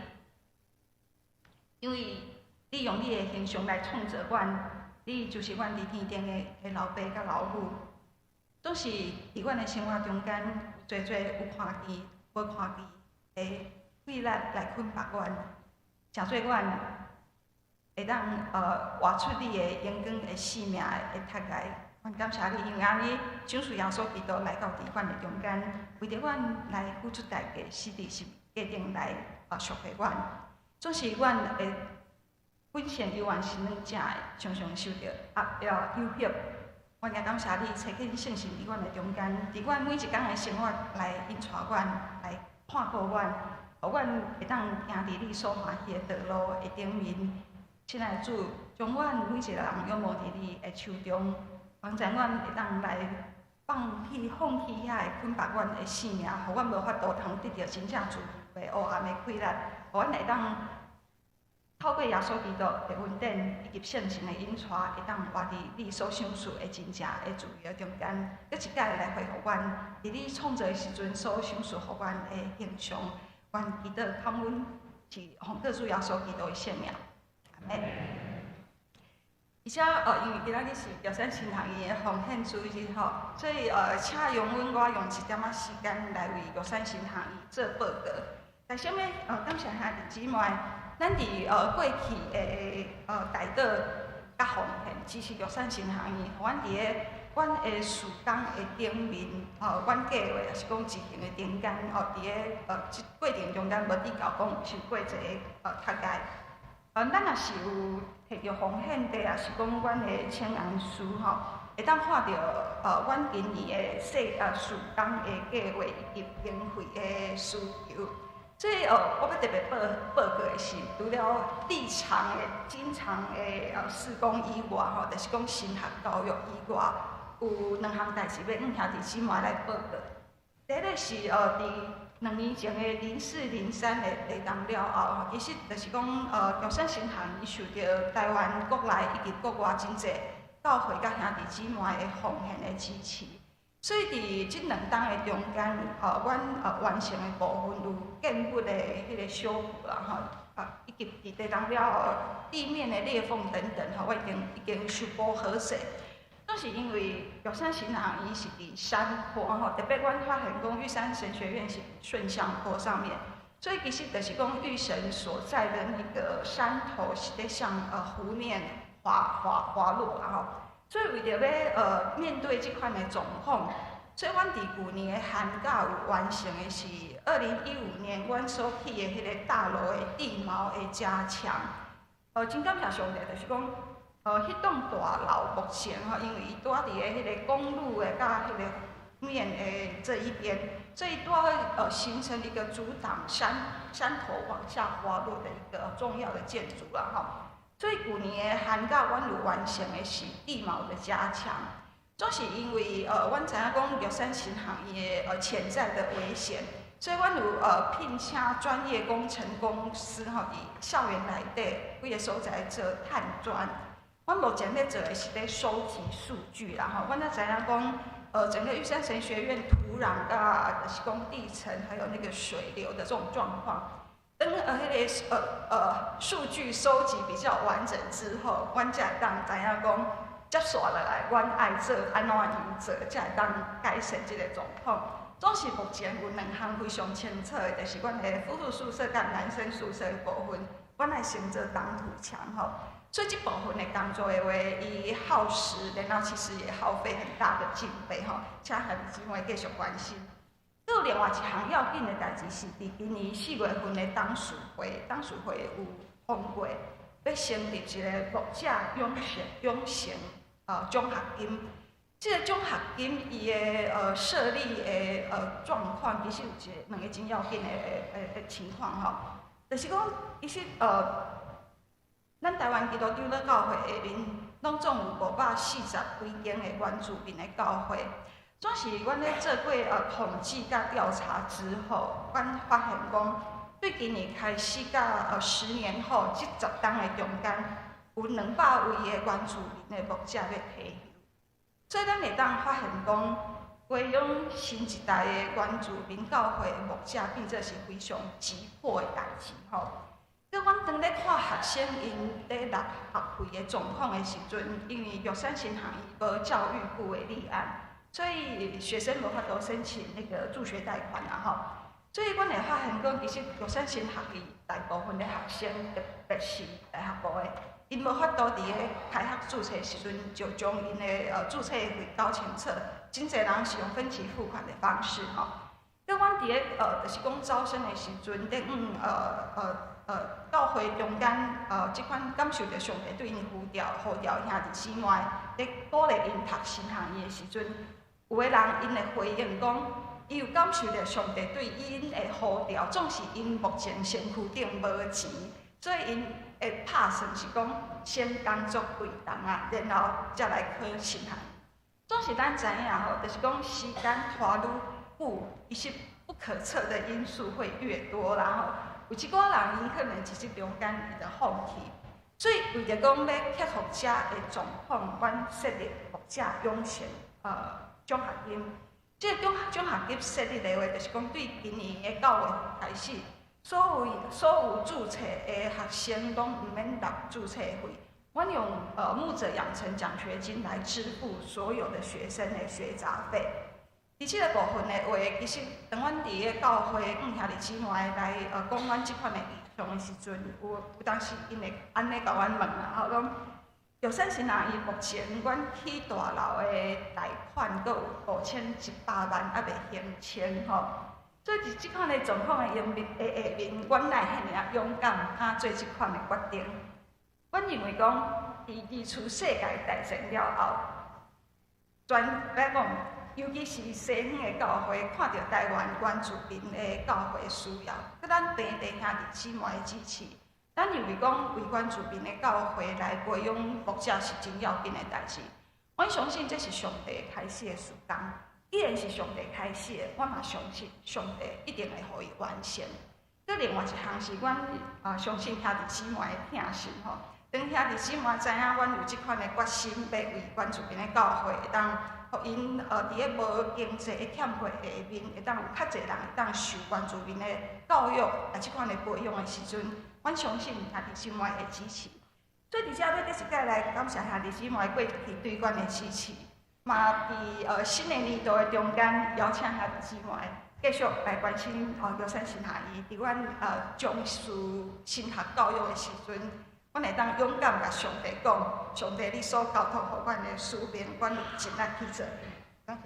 Speaker 3: 因為你用你的形象來創造阮，你就是阮佇天頂的老爸佮老母，總是佇阮的生活中間，有濟濟有看見、無看見的氣力來捆綁阮，成做阮會當活出你的榮光的生命的讀解。阮感謝你，因為按呢，賞賜耶穌基督來到佇阮的中間，為著阮來付出代價，死佇十字架頂來贖回阮。總是阮的本性猶原是軟正的，常常受著壓抑誘惑。阮也感謝你，差遣聖神佇阮的中間，佇阮每一工的生活來引帶阮，來看顧阮，予阮會當行佇你所歡喜的道路的頂面。親愛的主，將阮每一個人仰望佇你的手中，幫助阮會當來放棄遐个捆綁阮的性命，予阮無法度通得著真正自由的烏暗的氣力，予阮會當透過耶穌基督的恩典以及聖神的引帶，會當活佇你所賞賜的真正的自由中間，閣一擺來恢復阮佇你創造的時陣所賞賜予阮的形象。阮祈禱感恩，是奉靠主耶穌基督的聖名。阿們。而且因為今仔日是玉山神學院的奉獻主日吼，所以請容許我用一點仔時間來為玉山神學院做報告。但啥物感謝兄弟姊妹，咱佇過去的代禱佮奉獻支持玉山神學院，予阮佇个阮的事工的頂面，阮計劃抑是講執行的中間，佇个這過程中間無比較講有受過一個讀解。咱若是有摕著奉獻袋，抑是講阮的請安書吼，會當看著阮今年的事工的計劃以及經費的需求。所以我欲特別報告的是，除了日常的、經常的事工以外吼，就是講神學教育以外，有兩項代誌欲向兄弟姊妹來報告。第一个是佇2年前的零四零三的地動了後，其實就是講，玉山神學院受著臺灣國內以及國外真濟教會佮兄弟姊妹的奉獻的支持，所以佇這兩冬的中間，阮完成的部分有建物的彼个修補啦，吼，啊，以及佇地動了後地面的裂縫等等，吼，我已經修補好勢。都是因為玉山神學院是佇山坡吼，特別阮發現講玉山神學院是順向坡上面，所以其實就是講玉神所在的那個山頭是咧向湖面滑落啦吼，所以為著欲面對這款的狀況，所以阮佇舊年的寒假有完成的是2015年阮所起的彼个大樓的地錨的加強，真感謝上帝，就是講，彼棟大樓目前吼，因為伊拄佇个彼个公路的佮彼個面的這一邊，所以拄形成一個阻擋山頭往下滑落的一個重要的建築啦吼。所以舊年的寒假，阮有完成的是地錨的加強，總是因為阮知影講玉山神學院的潛在的危險，所以阮有聘請專業工程公司吼，佇校園內底幾个所在做探鑽。阮目前咧做的是咧收集數據啦吼，阮才知影講，整個玉山神學院土壤佮就是講地層，還有那個水流的這種狀況，等彼个數據收集比較完整之後，阮才會當知影講，接紲落來，阮愛做按怎樣做，才會當改善這个狀況。總是目前有兩項非常清楚的，就是阮的夫婦宿舍佮男生宿舍的部分，阮愛先做擋土牆吼。所以這部分的工作的話，伊耗時，然後其實也耗費很大的經費吼，請兄弟姊妹繼續關心。閣有另外一項要緊的代誌是，佇今年4月份的董事會有通過，欲成立一個牧者養成獎學金。這個獎學金伊的設立的狀況，其實有一個兩个真要緊的情況吼，就是講其實咱臺灣基督長老教會下面，攏總有540幾間的原住民的教會。總是阮咧做過統計佮調查之後，阮發現講，對今年開始到10年後，這10冬的中間，有200位的原住民的牧者欲退休。所以咱會當發現講，培養新一代的原住民教會的牧者，變做是非常急迫的代誌吼。閣阮當咧看學生𪜶咧納學費的狀況的時陣，因為玉山神學院無教育部的立案，所以學生無法度申請那個助學貸款啊吼。所以阮會發現講，其實玉山神學院大部分的學生，特別是大學部的，𪜶無法度佇咧開學註冊時陣就將𪜶的註冊費交清楚，真濟人是用分期付款的方式吼。閣阮佇咧就是講招生的時陣，等於教會中間這款感受著上帝對𪜶呼召兄弟姊妹，咧鼓勵𪜶讀神學院的時陣，有的人𪜶會回應講，伊有感受著上帝對𪜶的呼召，總是𪜶目前身軀頂無錢，所以𪜶會拍算是講先工作幾冬仔，然後才來考神學院。總是咱知影吼，就是講時間拖愈久，其實不可測的因素會越多啦吼。有一寡人，𪜶可能佇這中間伊就放棄，所以為著講欲克服這个狀況，阮設立牧者養成獎學金。這個獎學金設立的話，就是講對今年的9月開始，所有註冊的學生攏毋免納註冊費。阮用牧者養成獎學金來支付所有的學生的學雜費。佇這個部分的話，其實當阮佇个教會向兄弟姊妹來講阮這款的意向的時陣，有當時𪜶會按呢共阮問啦，吼講玉山神學院目前阮起大樓的貸款閣有5100萬猶未還清吼，所以佇這款的狀況的下面，阮哪會遐爾仔勇敢，敢做這款的決定？阮認為講，佇二次世界大戰了後，全欲講，尤其是西方的教會，看著臺灣原住民的教會需要，閣咱平地兄弟姊妹的支持，咱認為講為原住民的教會來培養牧者是真要緊的代誌。阮相信這是上帝開始的事工。既然是上帝開始的，我嘛相信上帝一定會予伊完成。閣另外一項是阮相信兄弟姊妹的疼心吼。當兄弟姊妹知影阮有這款的決心，欲為原住民的教會會當，予𪜶佇咧無經濟的欠缺下面，會當有較濟人會當受原住民的教育啊，這款的培養的時陣，阮相信兄弟姊妹會支持。所以佇遮欲閣一擺來感謝兄弟姊妹過去對阮的支持，嘛佇新的年度的中間邀請兄弟姊妹繼續來關心玉山神學院，佇阮從事神學教育的時陣，阮會當勇敢共上帝講，上帝你所交託予阮的使命，阮有盡力去做。感謝。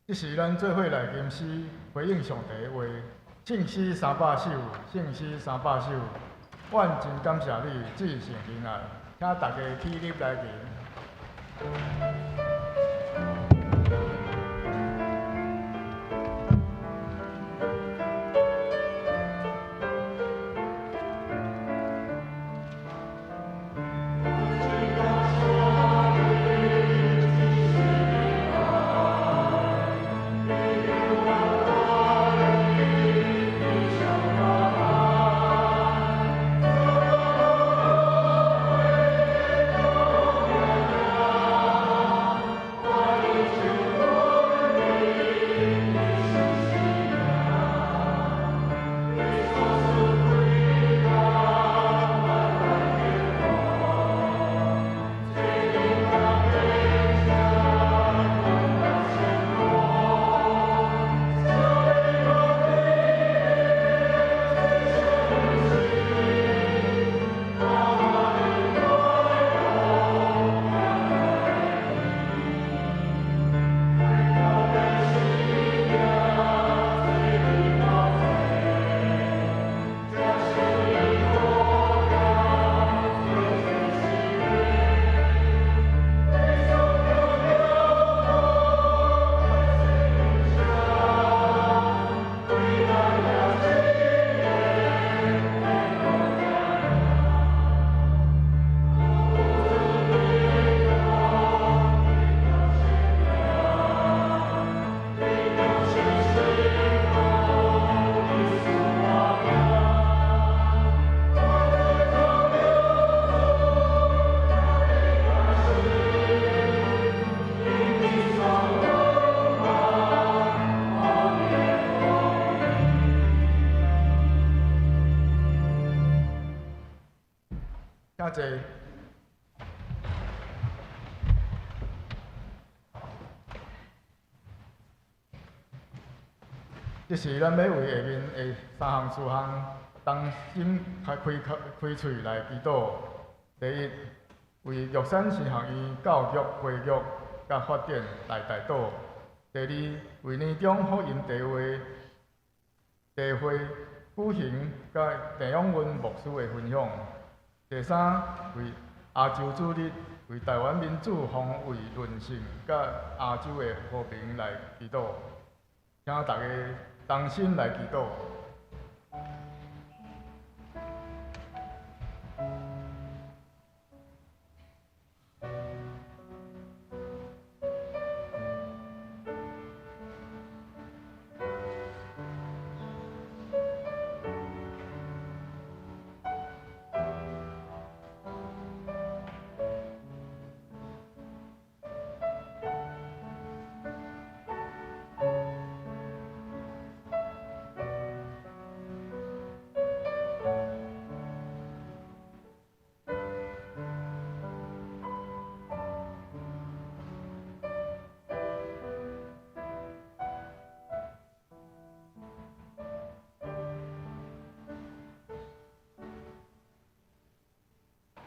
Speaker 2: 這是咱做伙來吟詩回應上帝的話，聖詩300首，聖詩300首，阮真感謝你，至聖仁愛，請大家起立來吟。請坐。這是咱欲為下面的三項事項同心開開開喙來祈禱。第一，為玉山神學院教育培育佮發展來代禱。第二，為年終福音大會大會舉行佮鄭永文牧師的分享。第三，為亞洲主日，為台灣民主防衛論性佮亞洲的和平來祈禱。請大家同心來祈禱。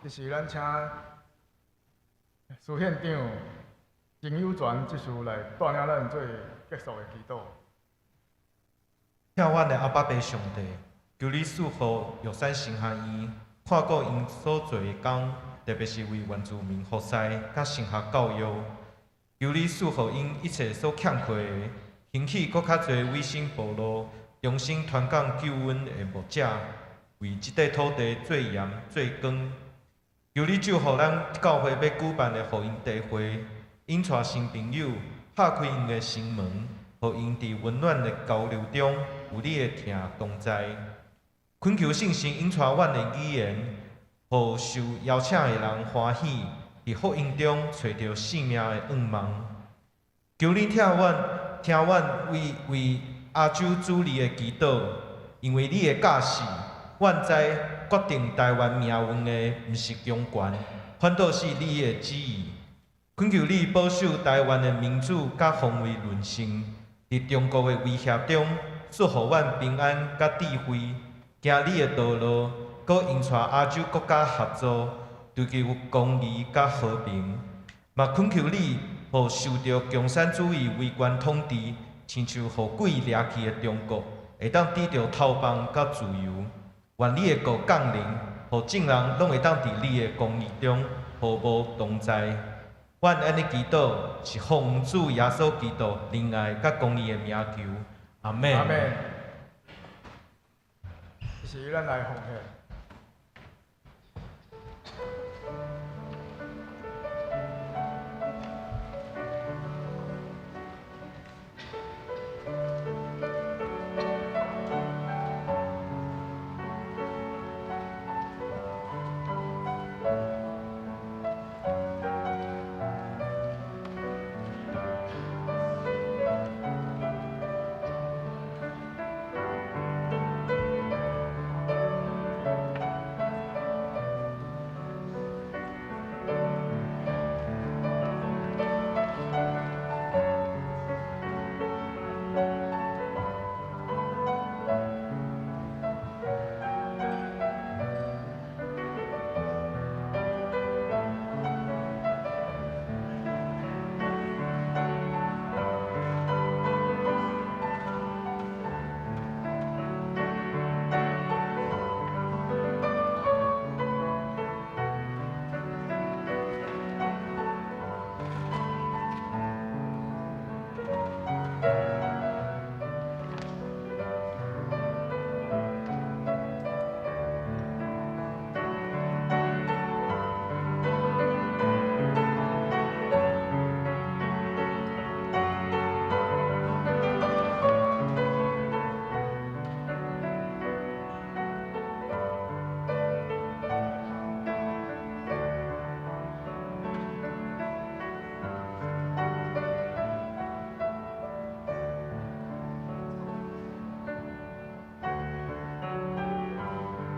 Speaker 2: 這是咱請蘇縣長曾有全執事來帶領咱做結束的祈禱。
Speaker 4: 疼阮的阿爸父上帝，求你賜福玉山神學院，看顧𪜶所做的工，特別是為原住民服侍佮神學教育。求你賜予𪜶一切所欠缺的，興起閣較濟委身部落，重新傳講救恩的牧者，為這塊土地做鹽做光。求你祝福咱教會欲舉辦的福音茶會，引帶新朋友，拍開𪜶的心門，予𪜶佇溫暖的交流中有你的疼同在。懇求聖神引帶阮的語言，予受邀請的人歡喜，佇福音中揣著性命的盼望。求你聽阮，聽阮為為亞洲主日的祈禱，因為你的教示，阮知決定台灣命運的毋是強權，反倒是你的旨意。懇求你保守台灣的民主佮防衛韌性，佇中國的威脅中，賜予阮平安佮智慧，行你的道路，閣引帶亞洲國家合作，追求公義佮和平。嘛懇求你，予受著共產主義威權統治，親像予鬼掠去的中國，會當得著透放佮自由。願你的國降臨，予眾人攏會當佇你的公義中和睦同在。阮按呢祈禱，是奉主耶穌基督仁愛佮公義的名求。阿們。
Speaker 2: 阿們。是咱來奉獻。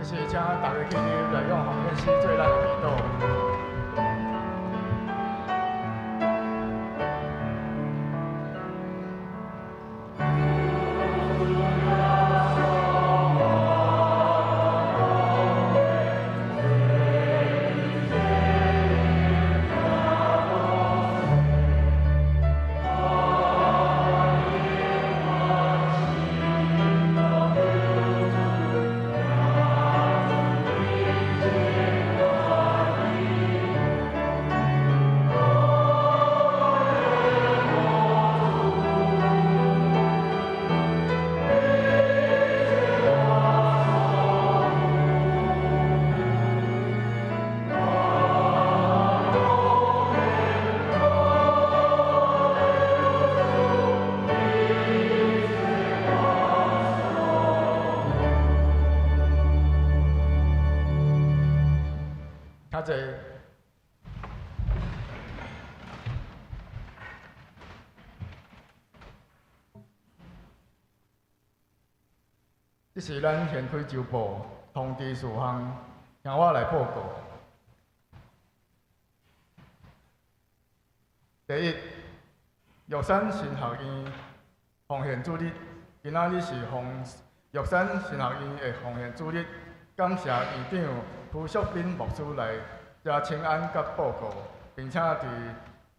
Speaker 2: 是，請大家起立來用奉獻詩做咱的祈禱。請坐。這是咱現開週報通知事項，聽我來報告。第一，玉山神學院奉獻主日，今仔日是奉玉山神學院的奉獻主日，感謝院長徐淑敏牧師來遮請安佮報告，並且佇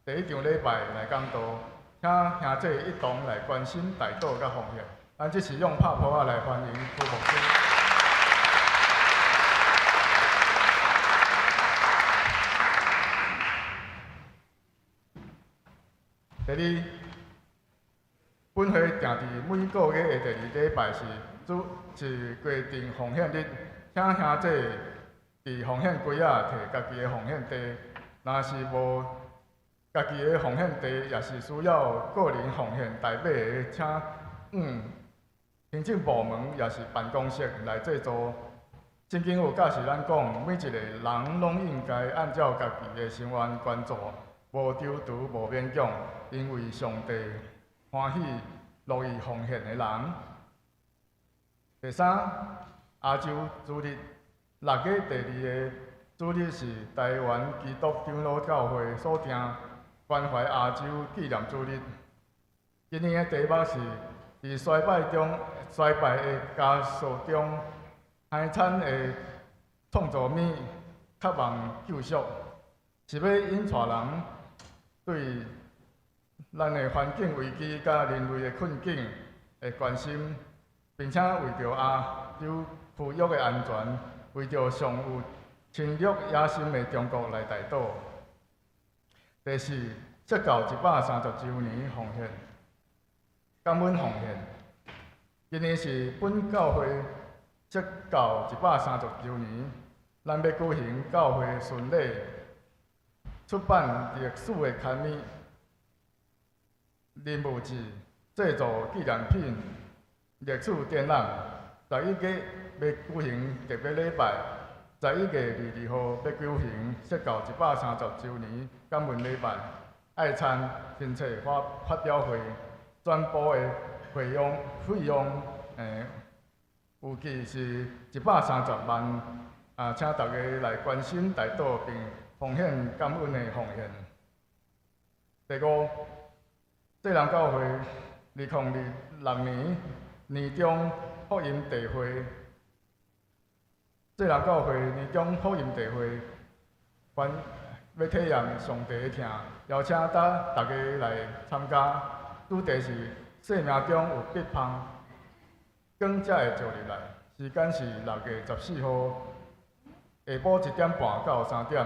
Speaker 2: 第一場禮拜來講道，請兄弟一同來關心代禱佮奉獻。咱這次用拍噗仔來歡迎徐牧師。第二，本會定佇每個月的第二禮拜是主是規定奉獻日，請兄弟佇奉獻櫃仔提家己的奉獻袋，若是無家己的奉獻袋，抑是需要個人奉獻代碼的，請往行政部門抑是辦公室來濟助。聖經有教示咱講，每一個人攏應該按照家己的心願捐助，無躊躇，無勉強，因為上帝歡喜樂意奉獻的人。第三，亞洲主日，6月第二个主日是台灣基督長老教會所定關懷亞洲紀念主日。今年的題目是佇衰敗中、衰敗的枷鎖中，海產的創造物渴望救贖，是欲引帶人對咱的環境危機佮人類的困境的關心，並且為著亞洲區域的安全，為著尚有侵略野心的中國來代禱。第四，釋教130週年奉獻，感恩奉獻。今年是本教會釋教130週年，咱欲舉行教會巡禮，出版歷史的刊物，任務誌，製作紀念品，歷史展覽。11月欲舉行特別禮拜，11月22號欲舉行釋教130週年感恩禮拜，愛餐新冊發發表會，全部的費用，預計是130萬，啊，請大家來關心代禱並奉獻感恩的奉獻。第五，濟南教會2026年年終福音大會，濟南教會年終福音大會，歡欲體驗上帝的疼，邀請大家來參加。主題是生命中有避風港才會招入來。時間是6月14號下晡1點半到3點，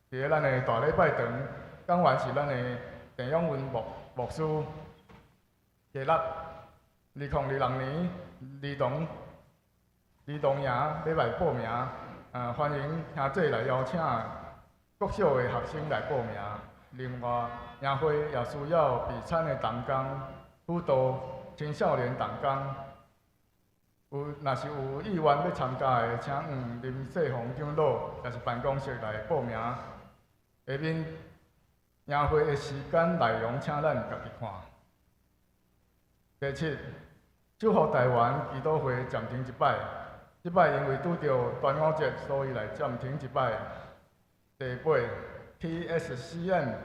Speaker 2: 佇咧咱的大禮拜堂，講員是咱的鄭永文牧牧師。第六，2026年兒童營欲來報名，啊，歡迎兄弟來邀請國小的學生來報名。另外，營會也需要備餐的同工、輔導青少年同工。有若是有意願欲參加的，請向林世宏長老，抑是辦公室來報名。下面營會的時間內容，請咱家己看。第七，祝福台灣祈禱會暫停一擺，這擺因為拄著端午節，所以來暫停一擺。第八，TSCM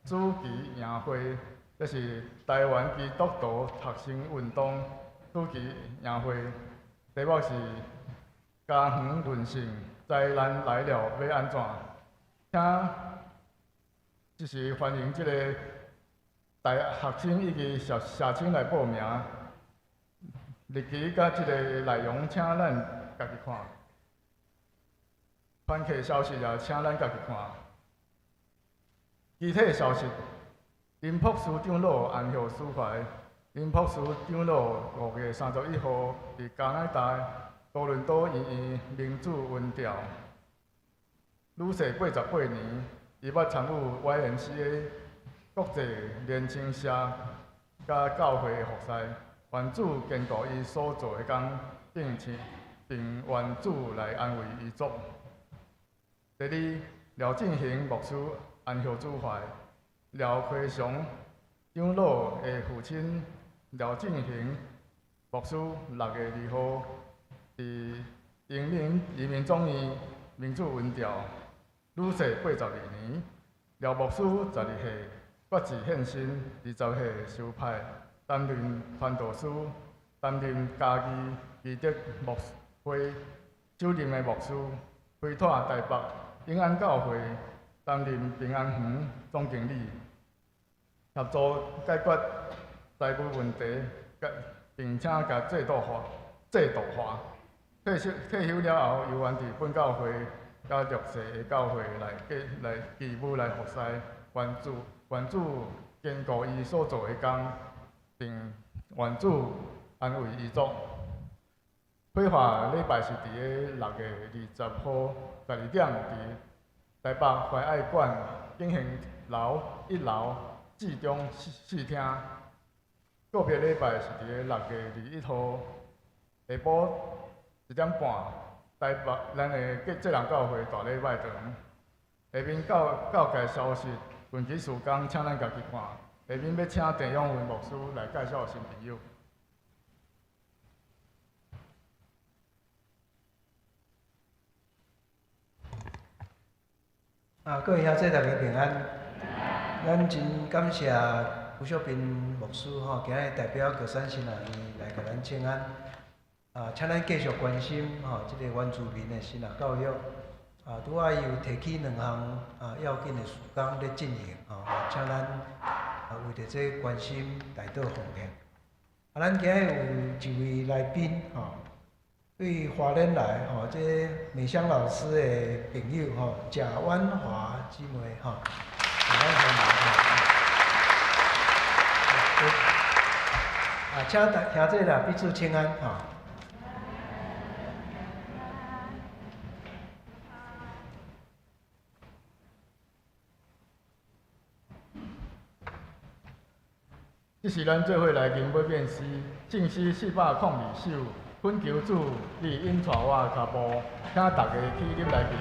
Speaker 2: 主旗營會，這是台灣基督徒學生運動主旗營會，題目是家園淪陷，災難來了欲按怎？請這是歡迎這个大學生以及社社青來報名。日期佮這个內容，請咱家己看。團契消息也請咱家己看。具體消息，林朴司長老安息主懷。林朴司長老5月31號佇加拿大多倫多醫院民主溫吊，女婿88年，伊捌參與 YMCA 國際年輕社佮教會的服侍，願主堅固伊所做的工，並請並願主來安慰遺族。第二，廖進行牧師安息主懷，廖奎祥長老的父親廖進行牧師6月2號佇移民移民總院民主溫吊，女婿82年。廖牧師12歲決志獻身，20歲受派擔任傳道師，擔任嘉義基德牧會主任的牧師，開拓台北永安教會擔任平安園總經理，協助解決財務問題，並且共制度化。制度化。退休退休了後，猶原佇本教會佮弱勢的教會來繼來義務來服侍，願主願主堅固伊所做的工，並願主安慰遺族。火化禮拜是佇咧6月20號12點，佇台北懷愛館景賢樓1樓至中四廳。告別禮拜是佇咧6月21號下晡1點半，台北咱的濟南教會大禮拜堂。下面教界消息，近期事工，請咱家己看。下面欲請鄭永文牧師來介紹新朋友。
Speaker 5: 啊，各位兄弟，大家平安。咱真感謝吳秀斌牧師吼，今日代表高山神學院來共咱請安。啊，請咱繼續關心吼，這個原住民的神學教育。啊，拄仔伊有提起兩項啊要緊的事工咧進行吼，請咱啊為著這關心代禱奉獻。啊，咱今日有一位來賓吼，對花蓮來吼，這美香老師的朋友吼，賈婉華姊妹吼，咱歡迎吼。啊，請大兄弟啦彼此請安吼。
Speaker 2: 這是咱做伙來吟每遍詩，聖詩402首，懇求主，你引帶我的跤步，請大家起立來吟。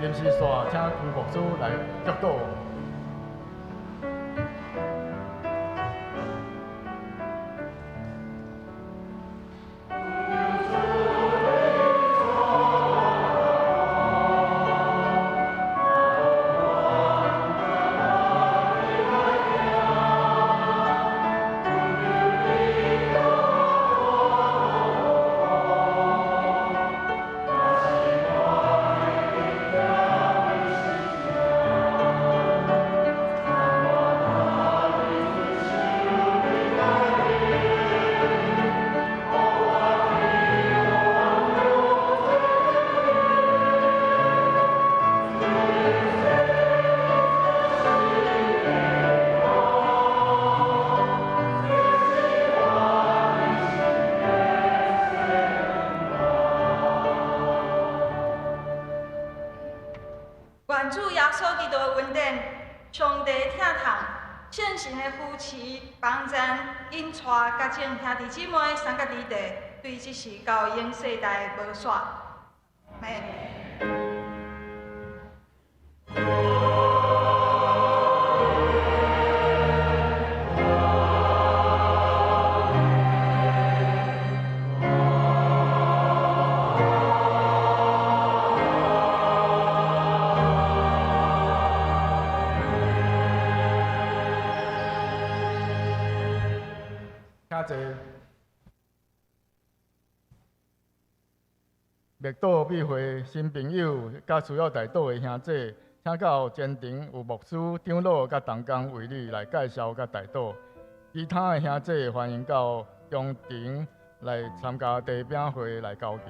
Speaker 2: 臨時煞，請邱牧師來祝禱。
Speaker 3: 願主耶穌基督的恩典、上帝疼痛、聖神的扶持、幫贊、引帶，佮眾兄弟姊妹三甲弟弟，對這時到永世代無煞。阿們。
Speaker 2: 請坐。默禱美會新朋友佮需要代禱的兄弟，請到前庭有牧師、長老佮同工為你來介紹佮代禱。其他的兄弟歡迎到中庭來參加茶餅會來交誼。